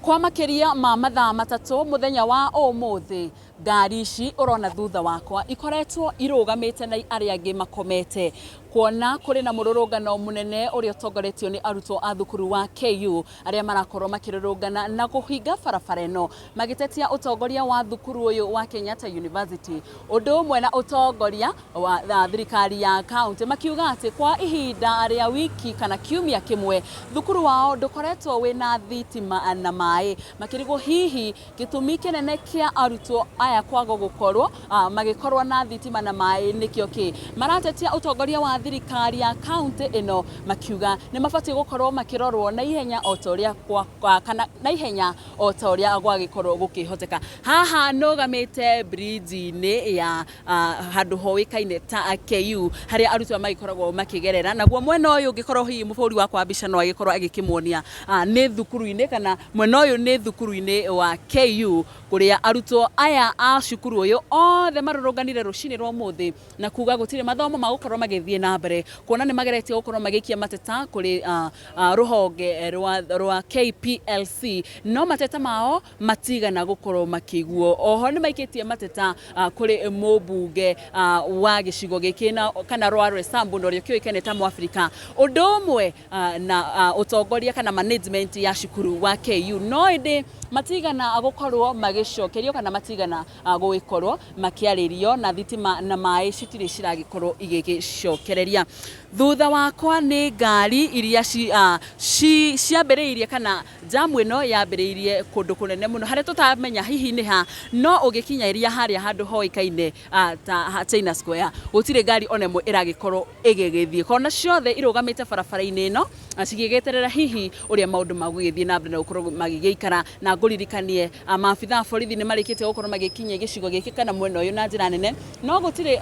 Kwa makĩria ma mathaa 3 mũthenya wa ũmũthĩ, ngari ici ũrona thutha wakwa ikoretwo irũgamĩte na arĩa angĩ makomete. Kuona kũrĩ na mũrũrũngano mũnene ũrĩa ũtongoretio nĩ arutwo a thukuru wa KU arĩa marakorwo makĩrũrũngana na kũhinga barabara ĩno magĩtetia ũtongoria wa thukuru ũyũ wa Kenyatta University ũndũ ũmwe na ũtongoria wa thirikari ya kaunti makiuga atĩ kwa ihinda rĩa wiki kana kiumia kĩmwe thukuru wao ndũkoretwo wĩna thitima na maĩ, makĩrigwo hihi gĩtũmi kĩnene kĩa arutwo aya kwaga gũkorwo magĩkorwo na thitima na maĩ nĩkĩo kĩ. Maratetia ũtongoria wa thirikari ya kaunti ĩno makiuga nĩ mabatiĩ gũkorwo makĩrorwo na ihenya o ta ũrĩa kana na ihenya o ta ũrĩa gwagĩkorwo gũkĩhoteka. Haha nũgamĩte bridge-inĩ ya handũ hoĩkaine ta KU harĩa arutwo magĩkoragwo makĩgerera, naguo mwena ũyũ ũngĩkorwo hihi mũbũri wakwa wa mbica no agĩkorwo agĩkĩmuonia nĩ thukuru-inĩ kana mwena ũyũ nĩ thukuru-inĩ wa KU kũrĩa arutwo aya a cukuru ũyũ othe marũrũnganire rũcinĩ rwa ũmũthĩ na kuga gũtirĩ mathomo magũkorwo magĩthiĩ na mbere kuona nĩ mageretie gũkorwo magĩikia mateta kũrĩ rũhonge rwa KPLC no mateta mao matigana gũkorwo makĩiguo. Oho nĩ maikĩtie mateta kũrĩ mũmbunge wa gĩcigo gĩkĩ na kana rwa Roysambu na ũrĩa ũkĩũĩkaine ta Mũafrika, ũndũ ũmwe na ũtongoria kana management ya cukuru wa KU, no ĩndĩ matigana gũkorwo magĩcokerio kana matigana gũgĩkorwo makĩarĩrio na thitima na maĩ citirĩ ciragĩkorwo igĩgĩcokereria. Thutha wakwa nĩ ngari iria ciambĩrĩirie kana Jamu ĩno yambĩrĩirie kũndũ kũnene mũno harĩa tũtamenya hihi nĩ ha, no ũgĩkinyĩria harĩa handũ hoĩkaine ta China Square, gũtirĩ ngari ona ĩmwe ĩragĩkorwo ĩgĩgĩthiĩ. Kona ciothe irũgamĩte barabara-inĩ ĩno cigĩgĩeterera hihi ũrĩa maũndũ magũgĩthiĩ na mbere na gũkorwo magĩgĩikara. Na ngũririkanie maabitha a borithi nĩ marĩkĩtie gũkorwo magĩkinyia gĩcigo gĩkĩ kana mwena ũyũ na njĩra nene, no gũtirĩ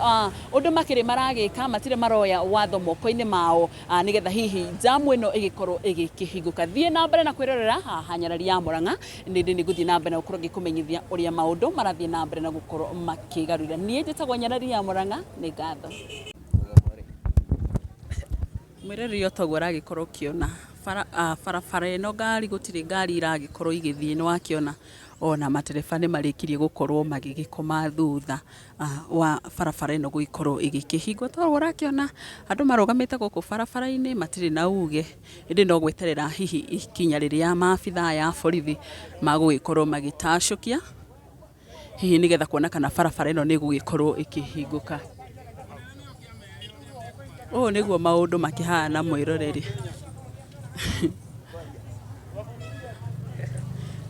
ũndũ makĩrĩ maragĩka, matirĩ maroya watho moko-inĩ mao. Nĩgetha hihi jamu ĩno ĩgĩkorwo ĩgĩkĩhingũka. Thiĩ na mbere na kwĩrorera haha Nyarari ya Murang'a, nĩndĩ nĩ ngũthiĩ na mbere na gũkorwo ngĩkũmenyithia ũrĩa maũndũ marathiĩ na mbere na gũkorwo makĩgarũra. Niĩ njĩtagwo Nyarari ya Murang'a, nĩ ngatho. Mwĩroreri o taguo ũragĩkorwo ũkĩona barabara ĩno ngari gũtirĩ ngari iragĩkorwo igĩthiĩ, nĩ wakĩona ona matereba nĩ marĩkirie gũkorwo magĩgĩkoma thutha. Wa barabara ĩno gũgĩkorwo ĩgĩkĩhingwo. Ta ũguo ũrakĩona andũ marũgamĩte gũkũ barabara-inĩ matirĩ na uge, ĩndĩ no gweterera hihi ikinya rĩrĩa maabitha aya a borithi magũgĩkorwo magĩtacũkia, hihi nĩgetha kuona kana barabara ĩno nĩ ĩgũgĩkorwo ĩkĩhingũka. Ũũ nĩguo maũndũ makĩhana mwĩroreri.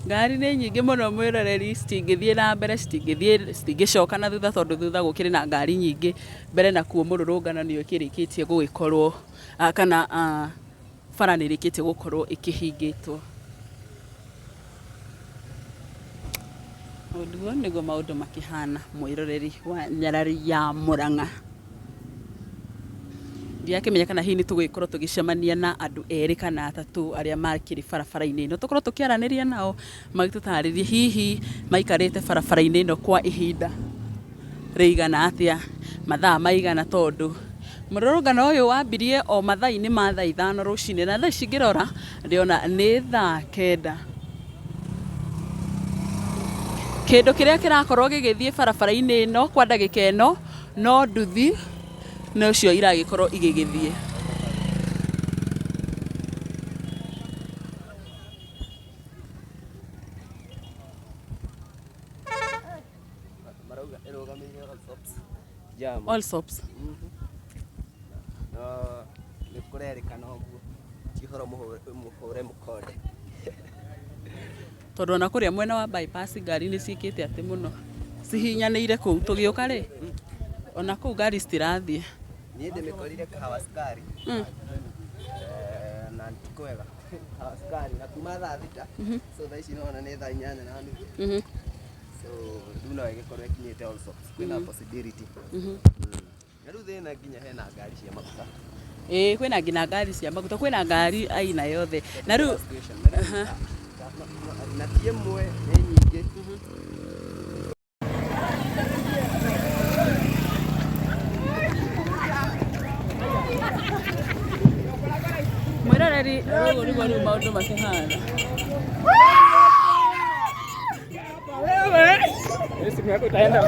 Ngari nĩ nyingĩ mũno mwĩroreri, citingĩthiĩ na mbere, citingĩthiĩ, citingĩcoka na thutha tondũ thutha gũkĩrĩ na ngari nyingĩ. Mbere nakuo mũrũrũngano nĩ ũkĩrĩkĩtie gũgĩkorwo kana bara nĩ ĩrĩkĩtie gũkorwo ĩkĩhingĩtwo. Ũguo nĩguo maũndũ makĩhana mwĩroreri wa nyarari ya Mũrang'a. Ndirakĩmenya kana hihi nĩ tũgũgĩkorwo tũgĩcemania na andũ erĩ kana atatũ arĩa makĩrĩ barabara-inĩ ĩno, tũkorwo tũkĩaranĩria nao magĩtũtarĩrie hihi maikarĩte barabara-inĩ ĩno kwa ihinda rĩigana atĩa, mathaa maigana tondũ mũrũrũngano ũyũ wambirie o mathaa-inĩ ma thaa 5 rũcinĩ na thaa ici ngĩrora ndĩrona nĩ thaa 9. Kĩndũ kĩrĩa kĩrakorwo gĩgĩthiĩ barabara-inĩ ĩno kwa ndagĩka ĩno no nduthi nocio iragĩkorwo igĩgĩthiĩ. Marauga ĩrũgamĩire Allsops jam. Allsops. No nĩ kũrerĩkana ũguo ti ũhoro mũhũre mũkonde. Tondũ ona kũrĩa mwena wa bypass ngari nĩ ciĩkĩte atĩ mũno, cihinyanĩire kũu tũgĩũka rĩ, ona kũu ngari citirathiĩ. Niĩ ndĩmĩkorire Kahawa Sukari na ti kwega. Kahawa Sukari na kuma thaa 6 so thaa ici nĩwona nĩ thaa 8:30. So rĩu no ĩgĩkorwo ĩkinyĩte Allsops kwĩna possibility. Na rĩu thĩna nginya hena ngari cia maguta. Ĩĩ kwĩna nginya ngari cia maguta, kwĩna ngari aina yothe. Na rĩu Na ti ĩmwe nĩ nyingĩ. Mwĩroreri, ũguo nĩguo rĩu maũndũ makĩhana. Yako itaenda.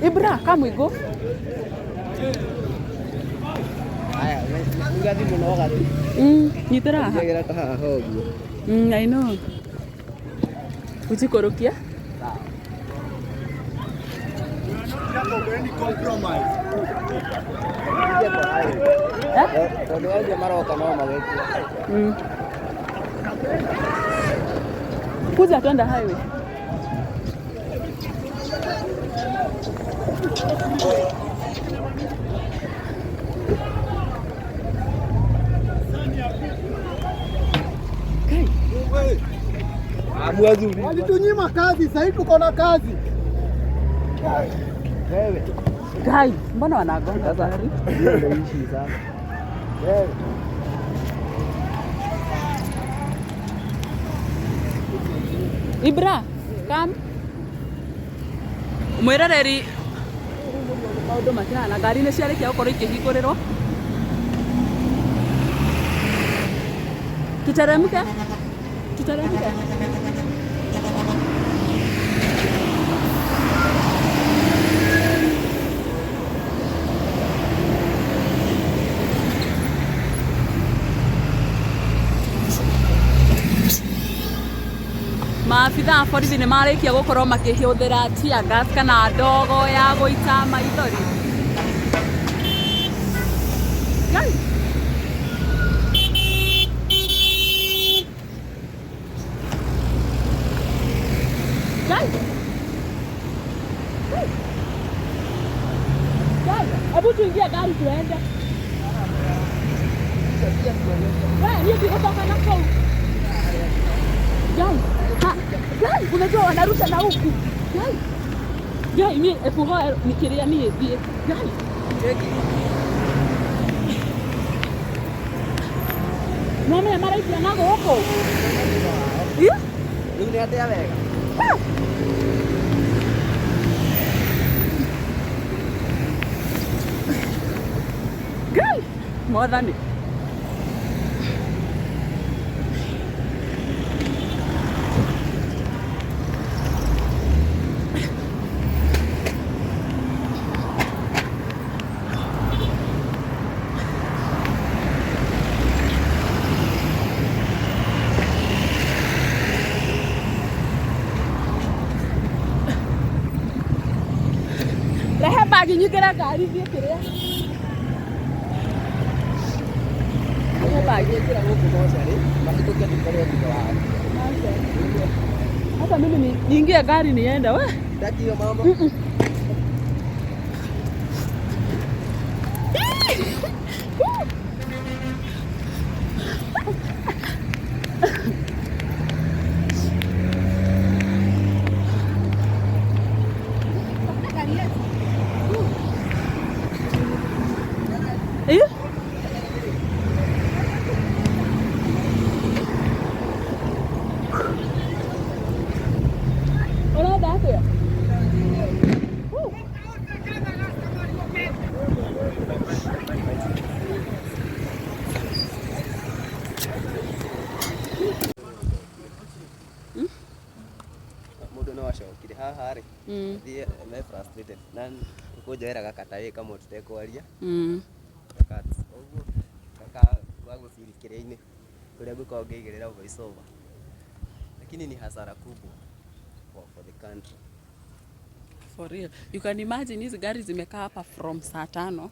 Ibra, come we go. Haya, uga thimũ na ũgathiĩ. Nyitĩra haha. Njagĩra ta haha ũguo. I know. Ujikorokia? Nje kwa hayo. Eh? Tondũ acio maroka no magĩkua. Kuja twenda highway. Kai. Walitunyima kazi, sasa hivi tuko na kazi. Wewe. Kai, mbona wanagonga gari? Hiyo ndio issue sasa. Wewe. Ibra, come. Mwiroreri maundu makihana ngari nĩ ciarĩkia gũkorwo ikĩhingũrĩrwo. Tuteremke, tuteremke. Maabitha a borithi nĩ marĩkia gũkorwo makĩhũthĩra tear gas kana ndogo ya gũita maithori. Ngai. Ngai. Ngai. Ngai, hebu tuingie gari tuende. Wewe, niĩ ndigũcoka na kũu. Ngai, ha, Ngai, unajua wanarusha na huku. Ngai. Ngai, niĩ ebu hoe nikiria niĩ thiĩ. Ngai. Nĩwamenya maraikia na gũkũ? Ih, Rĩu nĩ atĩa wega? Ngai, mwathani. Rehe bagi nyingĩre ngari thiĩ kĩrĩa. Rehe bagi. Njĩra gũkũ mocarĩ, mahĩtũke tũkorwo thutha wao. Hata mimi niingie gari niende we. Sitaki hiyo mambo. Eh? Ũrenda atĩa? Mũndũ no acokire haha rĩ. Thiĩ me frustrated na kũnjoera gakata wĩ kamwe tũtekwaria. Cut. Ũguo kaka wa gũbiri kĩrĩa-inĩ kũrĩa ngũkorwo ngĩigĩrĩra voice over. Lakini ni hasara kubwa for the country. For real. You can imagine hizi gari zimekaa hapa from saa 5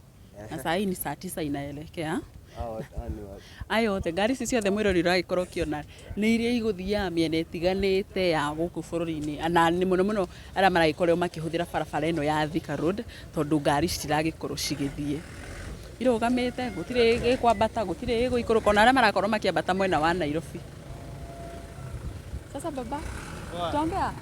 na saa hii ni saa 9 inaelekea. Hao ni wa Aya othe ngari ici ciothe mwĩrori ũragĩkorwo ũkĩona nĩ iria igũthiaga mĩena ĩtiganĩte ya gũkũ bũrũri-inĩ na nĩ mũno mũno arĩa maragĩkorwo makĩhũthĩra barabara ĩno ya Thika Road tondũ ngari citiragĩkorwo cigĩthiĩ irũgamĩte, gũtirĩ ĩkwambata, gũtirĩ ĩgũikũrũka, ona arĩa marakorwo makĩambata mwena wa Nairobi. Sasa baba, tuongea?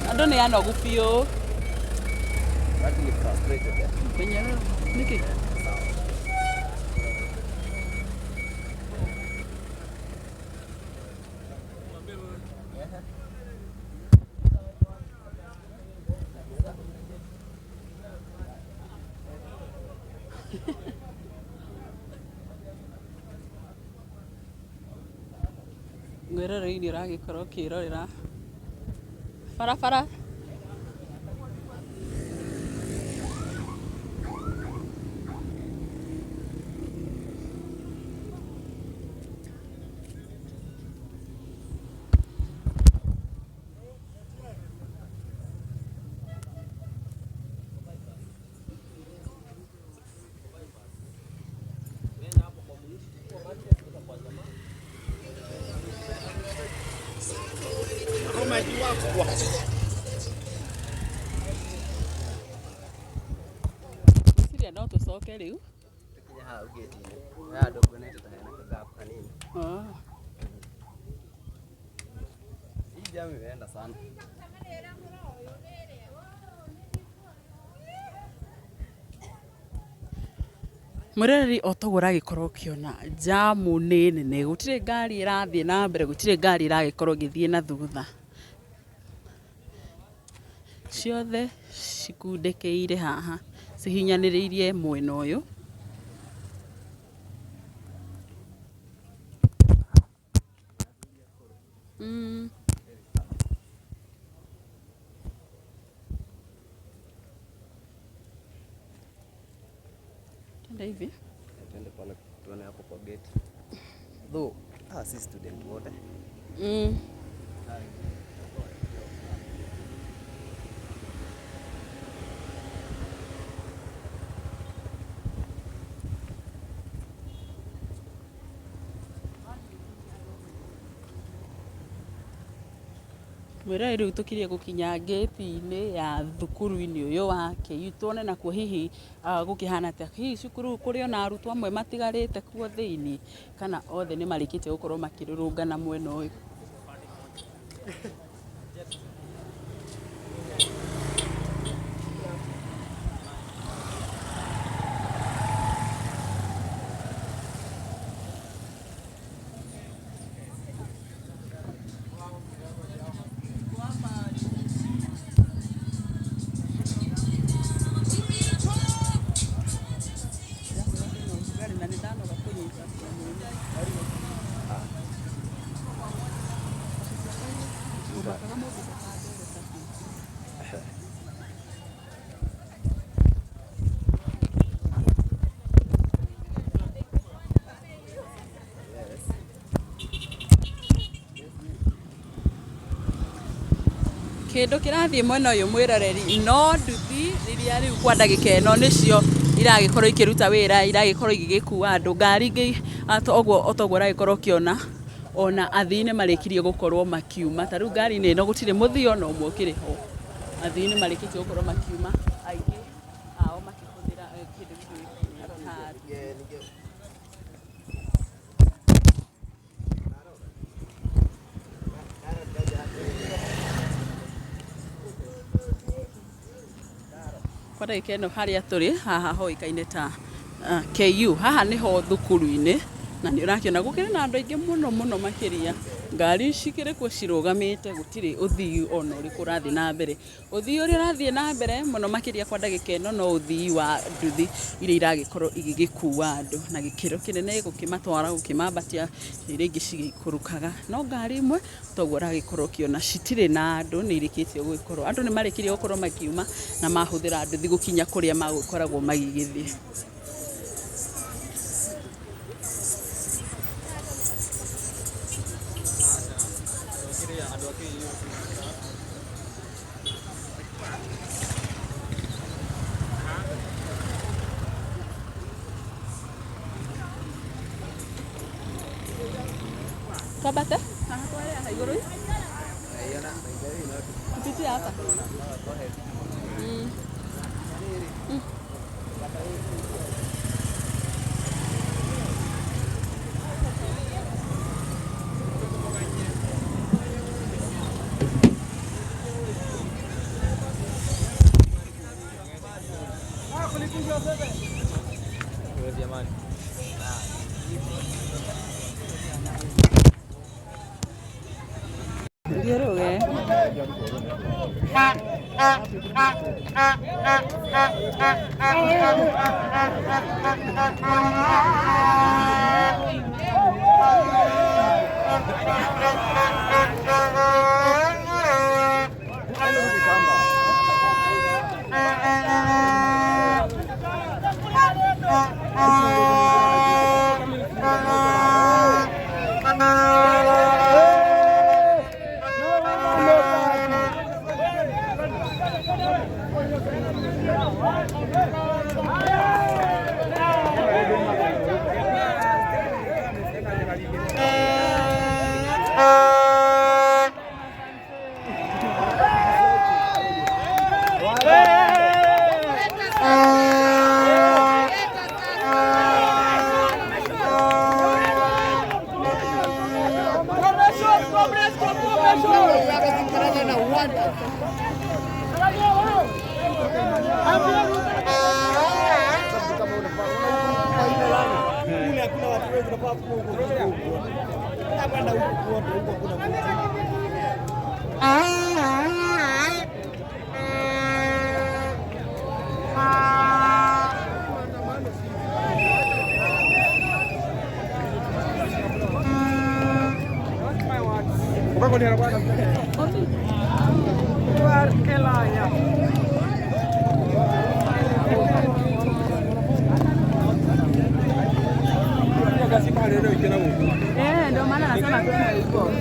Andũ nĩ anogu biũ. Watu ni frustrated eh. Wenyewe nĩkĩ? Mwĩroreri nĩ ũragĩkorwo ũkĩrorera barabara. Ngwĩciria no tũcoke rĩu. Tukinye haha gate-inĩ. Haha andũ nguonete ta hena kagap kanini. Oh. Hii jam imeenda sana. Mwĩroreri o toguo ũragĩkorwo ũkĩona jamu nĩ nene, gũtirĩ ngari ĩrathiĩ na mbere, gũtirĩ ngari ĩragĩkorwo ĩgĩthiĩ na thutha. Ciothe cikundĩkĩire haha cihinyanĩrĩirie mwena ũyũ. Mm. Twende hivi. Twende pale tuone hapo kwa gate. Though, si student wote. Mm. Mwĩroreri rĩu tũkirie gũkinya ngĩti-inĩ ya thukuru-inĩ ũyũ wa KU tuone nakuo hihi gũkĩhana atĩa, hihi cukuru kũrĩ ona arutwo amwe matigarĩte kuo thĩiniĩ kana othe nĩ marĩkĩtie gũkorwo makĩrũrũngana mwena ũyũ. Kĩndũ kĩrathiĩ mwena ũyũ mwĩroreri no nduthi iria rĩu kwa ndagĩka ĩno nĩcio iragĩkorwo ikĩruta wĩra, iragĩkorwo igĩgĩkua andũ. Ngari ingĩ ũguo o toguo ũragĩkorwo ũkĩona ona athii nĩ marĩkirie gũkorwo makiuma. Ta rĩu ngari-inĩ ĩno gũtirĩ mũthii ona ũmwe ũkĩrĩ ho. Athii nĩ marĩkĩtie gũkorwo makiuma, aingĩ ao makĩhũthĩra kĩndũ gĩkĩ gĩtagwo. Kwa ndagĩka ĩno harĩa tũrĩ haha hoĩkaine ta KU. Haha nĩho thukuru-inĩ na nĩ ũrakĩona gũkĩrĩ na andũ aingĩ mũno mũno makĩria. Ngari cikĩrĩ kuo cirũgamĩte, gũtirĩ ũthii ona ũrĩkũ ũrathiĩ na mbere. Ũthii ũrĩa ũrathiĩ na mbere mũno makĩria kwa ndagĩka ĩno no ũthii wa nduthi iria iragĩkorwo igĩgĩkua andũ na gĩkĩro kĩnene, gũkĩmatwara, gũkĩmambatia, iria ingĩ cigĩikũrũkaga. No ngari imwe toguo ũragĩkorwo ũkĩona citirĩ na andũ, nĩ irĩkĩtie gũgĩkorwo, andũ nĩ marĩkirie gũkorwo makiuma na mahũthĩra nduthi gũkinya kũrĩa magũkoragwo magĩgĩthiĩ. Twambate haha tware haha igũrũ tupitie hapa. Mm. Mm. Thiũrũge. Eh, ndio maana nasema twende hivyo.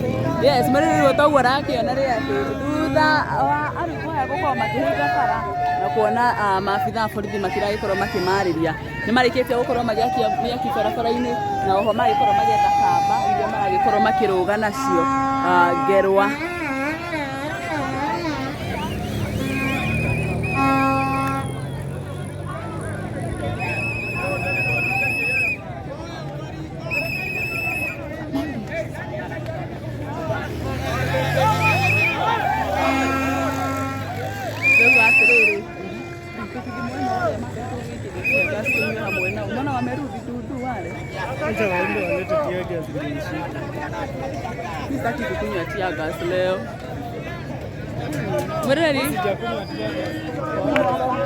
Yes, mwĩrĩrĩ toguo ũrakĩona rĩ atĩ thutha wa arutwo aya gũkorwo makĩhinga bara na kuona maabitha a borithi matiragĩkorwo makĩmarĩria nĩ marĩkĩtie gũkorwo magĩakia mĩaki barabara-inĩ na oho magĩkorwo magĩetha kamba iria maragĩkorwo makĩrũga nacio ngerwa. Rĩu atĩrĩrĩ tũkĩthiĩ mwena ũrĩa matũgĩkĩrĩtie gas tũnyue hamwe nao mbona wamerudi dudu wale. Acha waende walete tear gas ndio ishike. Mimi sitaki kukunywa tear gas leo. Mwereri. Sijakunywa tear gas.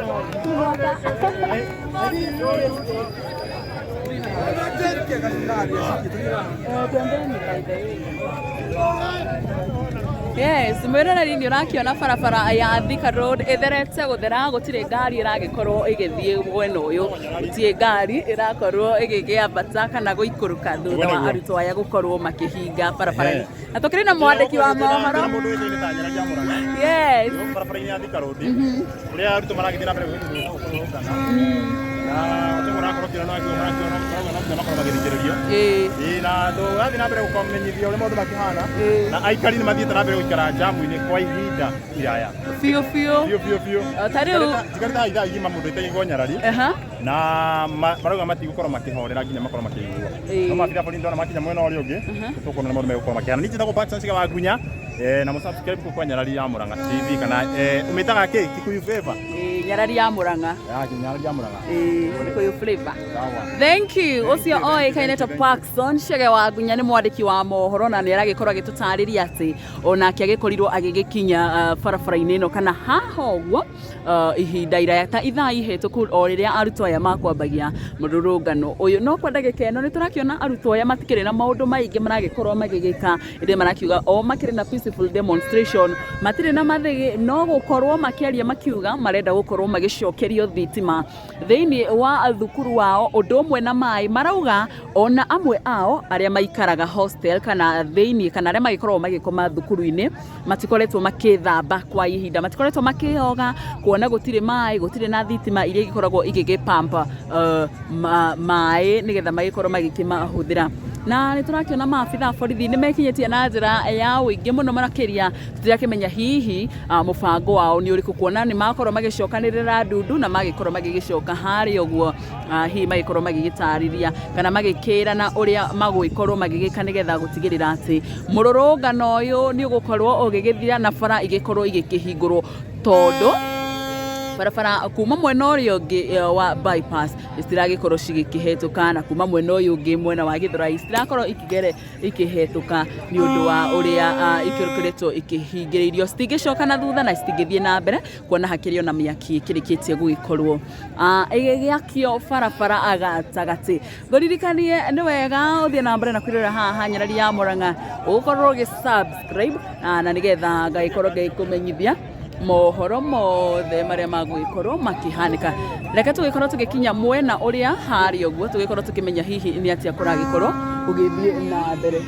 Yes, mwĩroreri nĩ ũrakĩona barabara ya Thika Road ĩtherete gũthera gũtirĩ ngari ĩragĩkorwo ĩgĩthiĩ mwena ũyũ gũtirĩ ngari ĩrakorwo ĩgĩkĩambata kana gũikũrũka thutha wa arutwo aya gũkorwo makĩhinga barabara-inĩ na tũkĩrĩ na mwandĩki wa mohoro. Mũndũ wĩtaine ta Nyarari ya Mũrang'a Yes. barabara-inĩ ya Thika Road ũrĩa arutwo maragĩthiĩ na mbere kũrũrũngana na ũtego ũrakorwo ũkĩona no marakĩona no nginya makorwo magĩthikĩrĩrio. Ĩĩ. Ĩĩ, na tũrathiĩ na mbere gũkamenyithia ũrĩa maũndũ makĩhana Ĩĩ. na aikari nĩ mathiĩte na mbere gũikara njamu-inĩ kwa ihinda iraya Biũ biũ. biũ biũ biũ. O, ta rĩu- Njikarĩte haha ithaa igima mũndũ ĩtagwo Nyarari Aha. na marauga matigũkorwo makĩhorera nginya makorwo makĩiguo. Ĩĩ. No maabitha borithi ndona makinya mwena ũrĩa ũngĩ tũkuona nĩ maũndũ megũkorwo makĩhana. Niĩ njĩtagwo Paxson Ciga wa Ngunya, na mũsubscribe kũu kwa Nyarari ya Mũrang'a TV kana ũmĩtaga kĩ Kikuyu Flavor. Ĩĩ, Nyarari ya Mũrang'a. Ya Nyarari ya Mũrang'a. Ĩĩ, Kikuyu Flavor. Sawa. Thank you. Ũcio oĩkaine ta Parkson Chege wa Ngunya nĩ mwandĩki wa mohoro na nĩ aragĩkorwo agĩtũtarĩria atĩ onake agĩkorirwo agĩgĩkinya barabara-inĩ ĩno kana haha ũguo ihinda iraya ta ithaa ihĩtũku o rĩrĩa arutwo aya makwambagia mũrũrũngano ũyũ. No kwa ndagĩka ĩno nĩ tũrakĩona arutwo aya matikĩrĩ na maũndũ maingĩ maragĩkorwo magĩgĩka ĩndĩ marakiuga o makĩrĩ na peaceful demonstration matirĩ na mathĩgĩ no gũkorwo makĩaria makiuga marenda gũkorwo magĩcokerio thitima thĩinĩ wa thukuru wao ũndũ ũmwe na maĩ marauga ona amwe ao arĩa maikaraga hostel kana thĩinĩ kana arĩa magĩkoragwo magĩkoma thukuru-inĩ matikoretwo makĩthamba kwa ihinda matikoretwo makĩoga kuona gũtirĩ maĩ gũtirĩ na thitima iria igĩkoragwo igĩgĩpampa maĩ nĩgetha magĩkorwo magĩkĩmahũthĩra na nĩ tũrakĩona maabitha a borithi nĩ mekinyĩtie na njĩra ya ũingĩ mũno makĩria tũtirakĩmenya hihi mũbango wao nĩ ũrĩkũ kuona nĩ makorwo magĩcokanĩrĩra ndundu na magĩkorwo magĩgĩcoka harĩa ũguo hihi magĩkorwo magĩgĩtarĩria kana magĩkĩrana ũrĩa magũgĩkorwo magĩgĩka nĩgetha gũtigĩrĩra atĩ mũrũrũngano ũyũ nĩ ũgũkorwo ũgĩgĩthira na bara igĩkorwo igĩkĩhingũrwo tondũ Barabara kuma mwena ũrĩa ũngĩ wa bypass citiragĩkorwo cigĩkĩhetũka, na kuma mwena ũyũ ũngĩ mwena wa Gĩthũrai citirakorwo ikĩgere ikĩhetũka nĩ ũndũ wa ũrĩa ikoretwo ikĩhingĩrĩirio. Citingĩcoka na thutha na citingĩthiĩ na mbere kuona hakĩrĩ ona mĩaki ĩkĩrĩkĩtie gũgĩkorwo ĩgĩakio barabara gatagatĩ. Ngũririkanie nĩ wega ũthiĩ na mbere na kwĩrorera haha Nyarari ya Murang'a, ũgũkorwo ũgĩ subscribe na nĩgetha ngagĩkorwo ngĩkũmenyithia mohoro mothe marĩa magũgĩkorwo makĩhanĩka. Reke tũgĩkorwo tũgĩkinya mwena ũrĩa harĩa ũguo, tũgĩkorwo tũkĩmenya hihi nĩ atĩa kũragĩkorwo gũgĩthiĩ na mbere.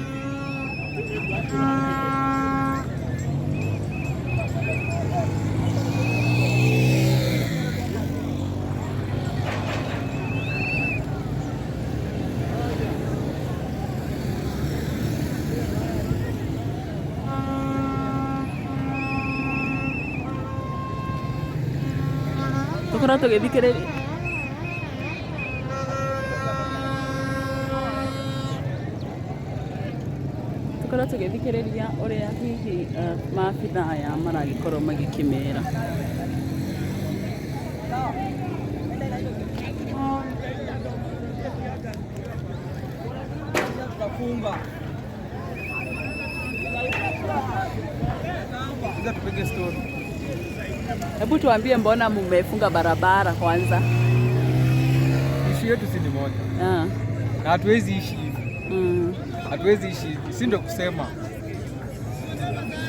Tũkorwo tũgĩthikĩrĩria tũkorwo tũgĩthikĩrĩria ũrĩa hihi maabitha aya maragĩkorwo magĩkĩmera. Hebu tuambie, mbona mumefunga barabara kwanza? Issue yetu si ni moja na hatuwezi ishi hivi, hatuwezi ishi hivi, si ndio kusema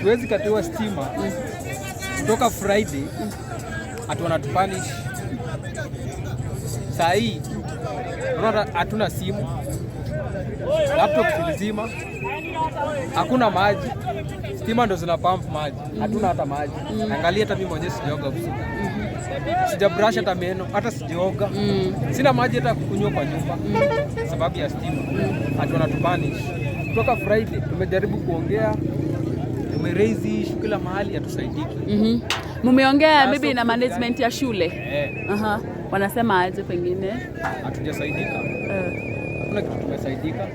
tuwezi katiwa stima kutoka Friday, ati wanatupunish saa hii. Unaona hatuna simu, laptop zilizima, hakuna maji, stima ndo zina pump maji, hatuna hata maji. Angalia hata mimi mwenyewe sijaoga usiku, sija brush hata meno, hata sijaoga, sina maji hata kunywa kwa nyumba sababu ya stima. Ati wanatupunish kutoka Friday. Tumejaribu kuongea, tumeraise issue kila mahali, hatusaidiki. Mumeongea maybe na management ya shule? Eh. Aha. Wanasema aje pengine? Hatujasaidika, hakuna kitu tumesaidika.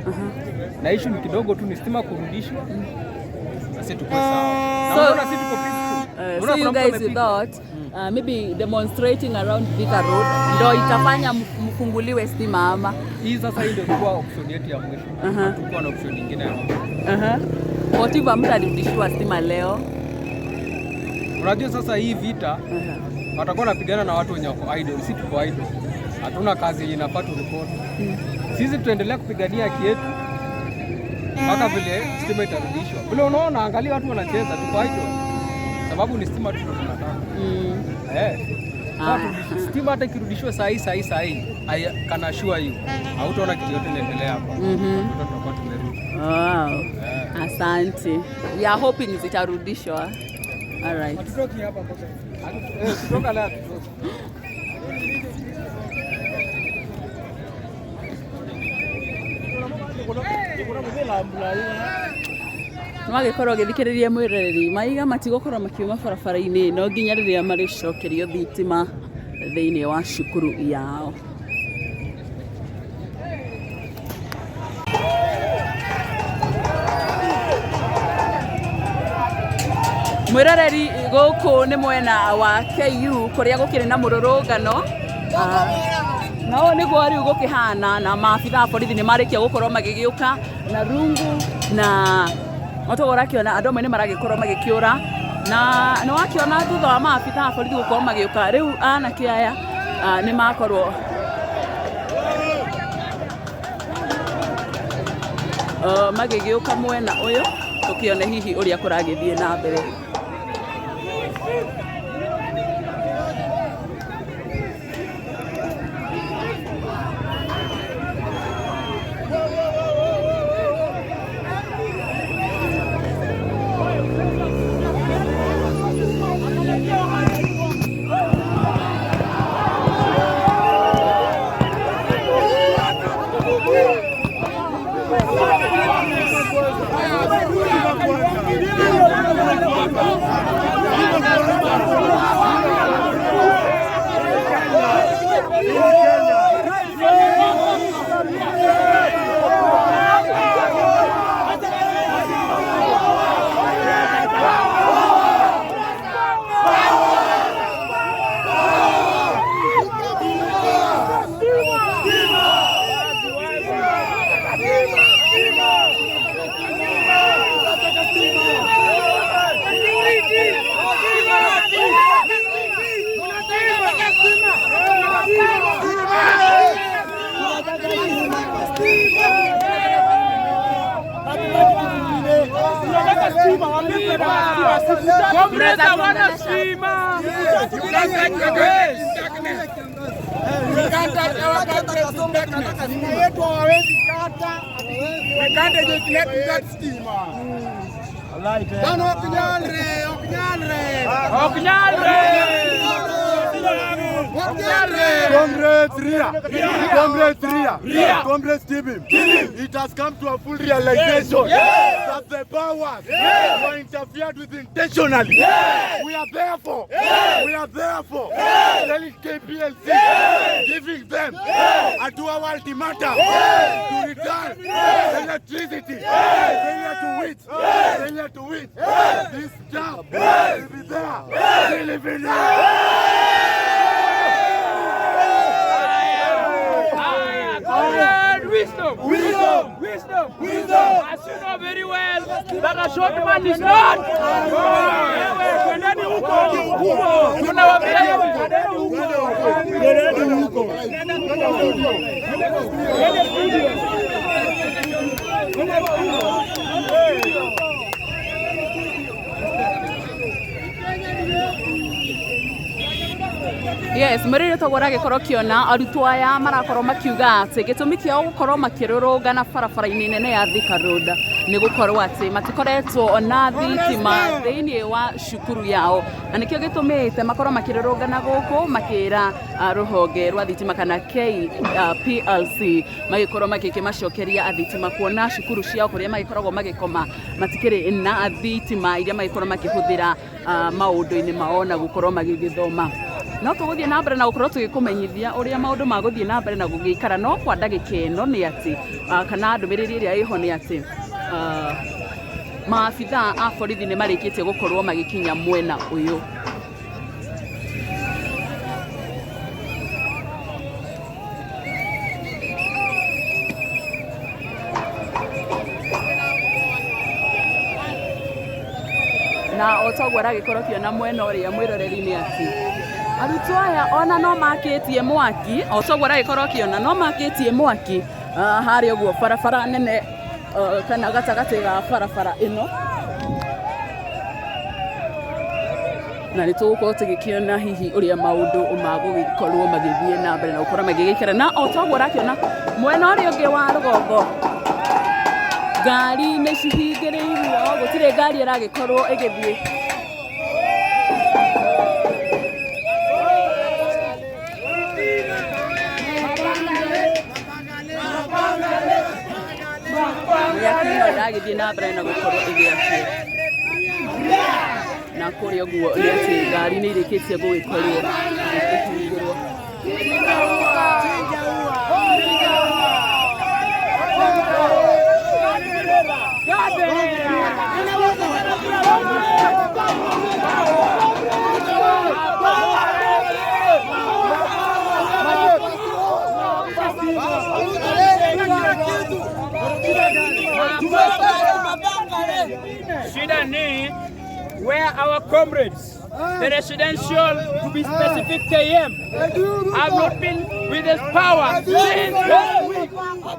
Na issue ni kidogo tu, ni stima kurudishwa na sisi tuko sawa. Na unaona sisi tuko peaceful. So Unaona you kuna mtu guys amepiga. thought maybe demonstrating around Thika Road ndo itafanya mfunguliwe stima ama? Hii sasa, hii ndio ilikuwa option yetu ya mwisho. Hatukuwa na option nyingine ya mwisho. Aha. What if hamtarudishiwa stima leo? Unajua sasa hii vita watakuwa wanapigana na watu wenye wako idle. Sisi tuko idle, hatuna kazi yenye inafaa turipoti. Sisi tutaendelea kupigania haki yetu mpaka vile stima itarudishwa. Vile unaona, angalia watu wanacheza, tuko idle sababu ni stima tu ndio tunataka. Eh. Sasa stima hata ikirudishwa saa hii saa hii saa hii, I can assure you hautaona kitu yote inaendelea hapa. Tutakuwa tumerudi. Wow. Asante. We are hoping zitarudishwa. All right. Hatutoki hapa mpaka kutoka leo hatutoki. Nĩwagĩkorwo ũgĩthikĩrĩria mwĩroreri, maiga matigũkorwo makiuma barabara-inĩ no nginya rĩrĩa marĩcokerio thitima thĩinĩ wa cukuru yao. Mwĩroreri, gũkũ nĩ mwena wa KU kũrĩa gũkĩrĩ na mũrũrũngano. Na ũũ nĩguo rĩu gũkĩhana, na maabitha a borithi nĩ marĩkia gũkorwo magĩgĩũka na rungu, na otoguo ũrakĩona andũ amwe nĩ maragĩkorwo magĩkĩũra, na nĩ wakĩona thutha wa maabitha a borithi gũkorwo magĩũka, rĩu anake aya nĩ makorwo magĩgĩũka mwena ũyũ, tũkĩone hihi ũrĩa kũragĩthiĩ na mbere. Comrades hawana stima. Yetu hawawezi kata. Bana ok nyalre, ok nyalre. Ok nyalre. Ok nyalre. Comrades Ria, Comrades Ria, Comrades Tibim, it has come to a full realization that the powers were interfered with intentionally. We are therefore, we are therefore telling KPLC, giving them a 2-hour ultimatum to return electricity. Failure to which, failure to which, this job will be there till evening. Comrade wisdom. Wisdom. Wisdom. Wisdom. As you know very well that a short man is not. Wewe twendeni huko. Tunawaambia hivi, twendeni huko. Yes, mwĩrĩre toguo ũragĩkorwo ũkĩona arutwo aya marakorwo makiuga atĩ gĩtũmi kĩao gũkorwo makĩrũrũngana barabara-inĩ nene ya Thika Road nĩ gũkorwo atĩ matikoretwo na thitima thĩinĩ wa cukuru yao, na nĩkĩo gĩtũmĩte makorwo makĩrũrũngana gũkũ makĩra rũhonge rwa thitima kana KPLC magĩkorwo magĩkĩmacokeria thitima, kuona cukuru ciao kũrĩa magĩkoragwo magĩkoma matikĩrĩ na thitima iria magĩkorwo makĩhũthĩra maũndũ-inĩ mao na gũkorwo magĩgĩthoma. No tũgũthiĩ na mbere na gũkorwo tũgĩkũmenyithia ũrĩa maũndũ magũthiĩ na mbere na gũgĩikara, no kwa ndagĩka ĩno nĩ atĩ kana ndũmĩrĩri ĩrĩa ĩho nĩ atĩ maabithaa a borithi nĩ marĩkĩtie gũkorwo magĩkinya mwena ũyũ. Na o toguo ũragĩkorwo ũkĩona mwena ũrĩa mwĩroreri nĩ atĩ arutwo aya ona no makĩtie mwaki, o toguo ũragĩkorwo ũkĩona no makĩtie mwaki harĩa ũguo barabara nene kana gatagatĩ ga barabara ĩno, na nĩ tũgũkorwo tũgĩkĩona hihi ũrĩa maũndũ magũgĩkorwo magĩthiĩ na mbere na gũkorwo magĩgĩikara. Na o toguo ũrakĩona mwena ũrĩa ũngĩ wa rũgongo ngari nĩ cihingĩrĩirio, gũtirĩ ngari ĩragĩkorwo ĩgĩthiĩ. Mĩaki ĩno ĩragĩthiĩ na mbere na gũkorwo ĩgĩakio, na kũrĩa ũguo nĩ atĩ ngari nĩ irĩkĩtie gũgĩkorwo ikĩhingũrwo. Shida ni where our comrades, the residential, to be specific, KM, have not been with us power since last week.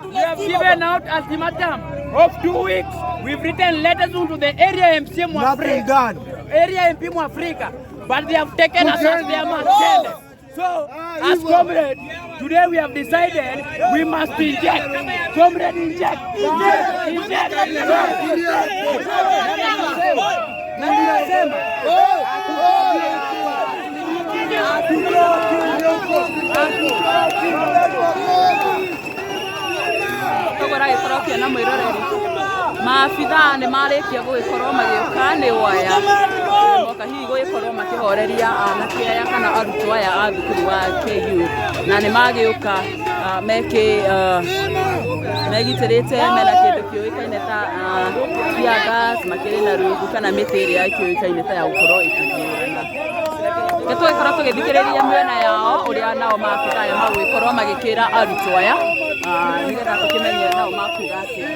We have given out ultimatum of 2 weeks. We've written letters to the area MC Nothing Mwafrika, done. area MP Mwafrika, but they have taken us as their machete. So, as comrades, today we have decided we must inject. Comrade, inject. Inject. Inject. Na ninasema Toguo ũragĩkorwo ũkĩona mwĩroreri maabithaa nĩ marĩkia gũgĩkorwo magĩũka nĩ waya moka hihi gũgĩkorwo makĩhoreria anake aya kana arutwo aya a thukuru wa KU, na nĩ magĩũka megitĩrĩte mena kĩndũ kĩũĩkaine ta tear gas, makĩrĩ na rungu kana mĩtĩ ĩrĩa ĩkĩũĩkaine ta ya gũkorwo ĩkĩhiũrana. Nĩ tũgĩkorwo tũgĩthikĩrĩria mĩena yao ũrĩa nao maabithaa aya magũgĩkorwo magĩkĩra arutwo aya nĩgetha tũkĩmenye nao makuga atĩa.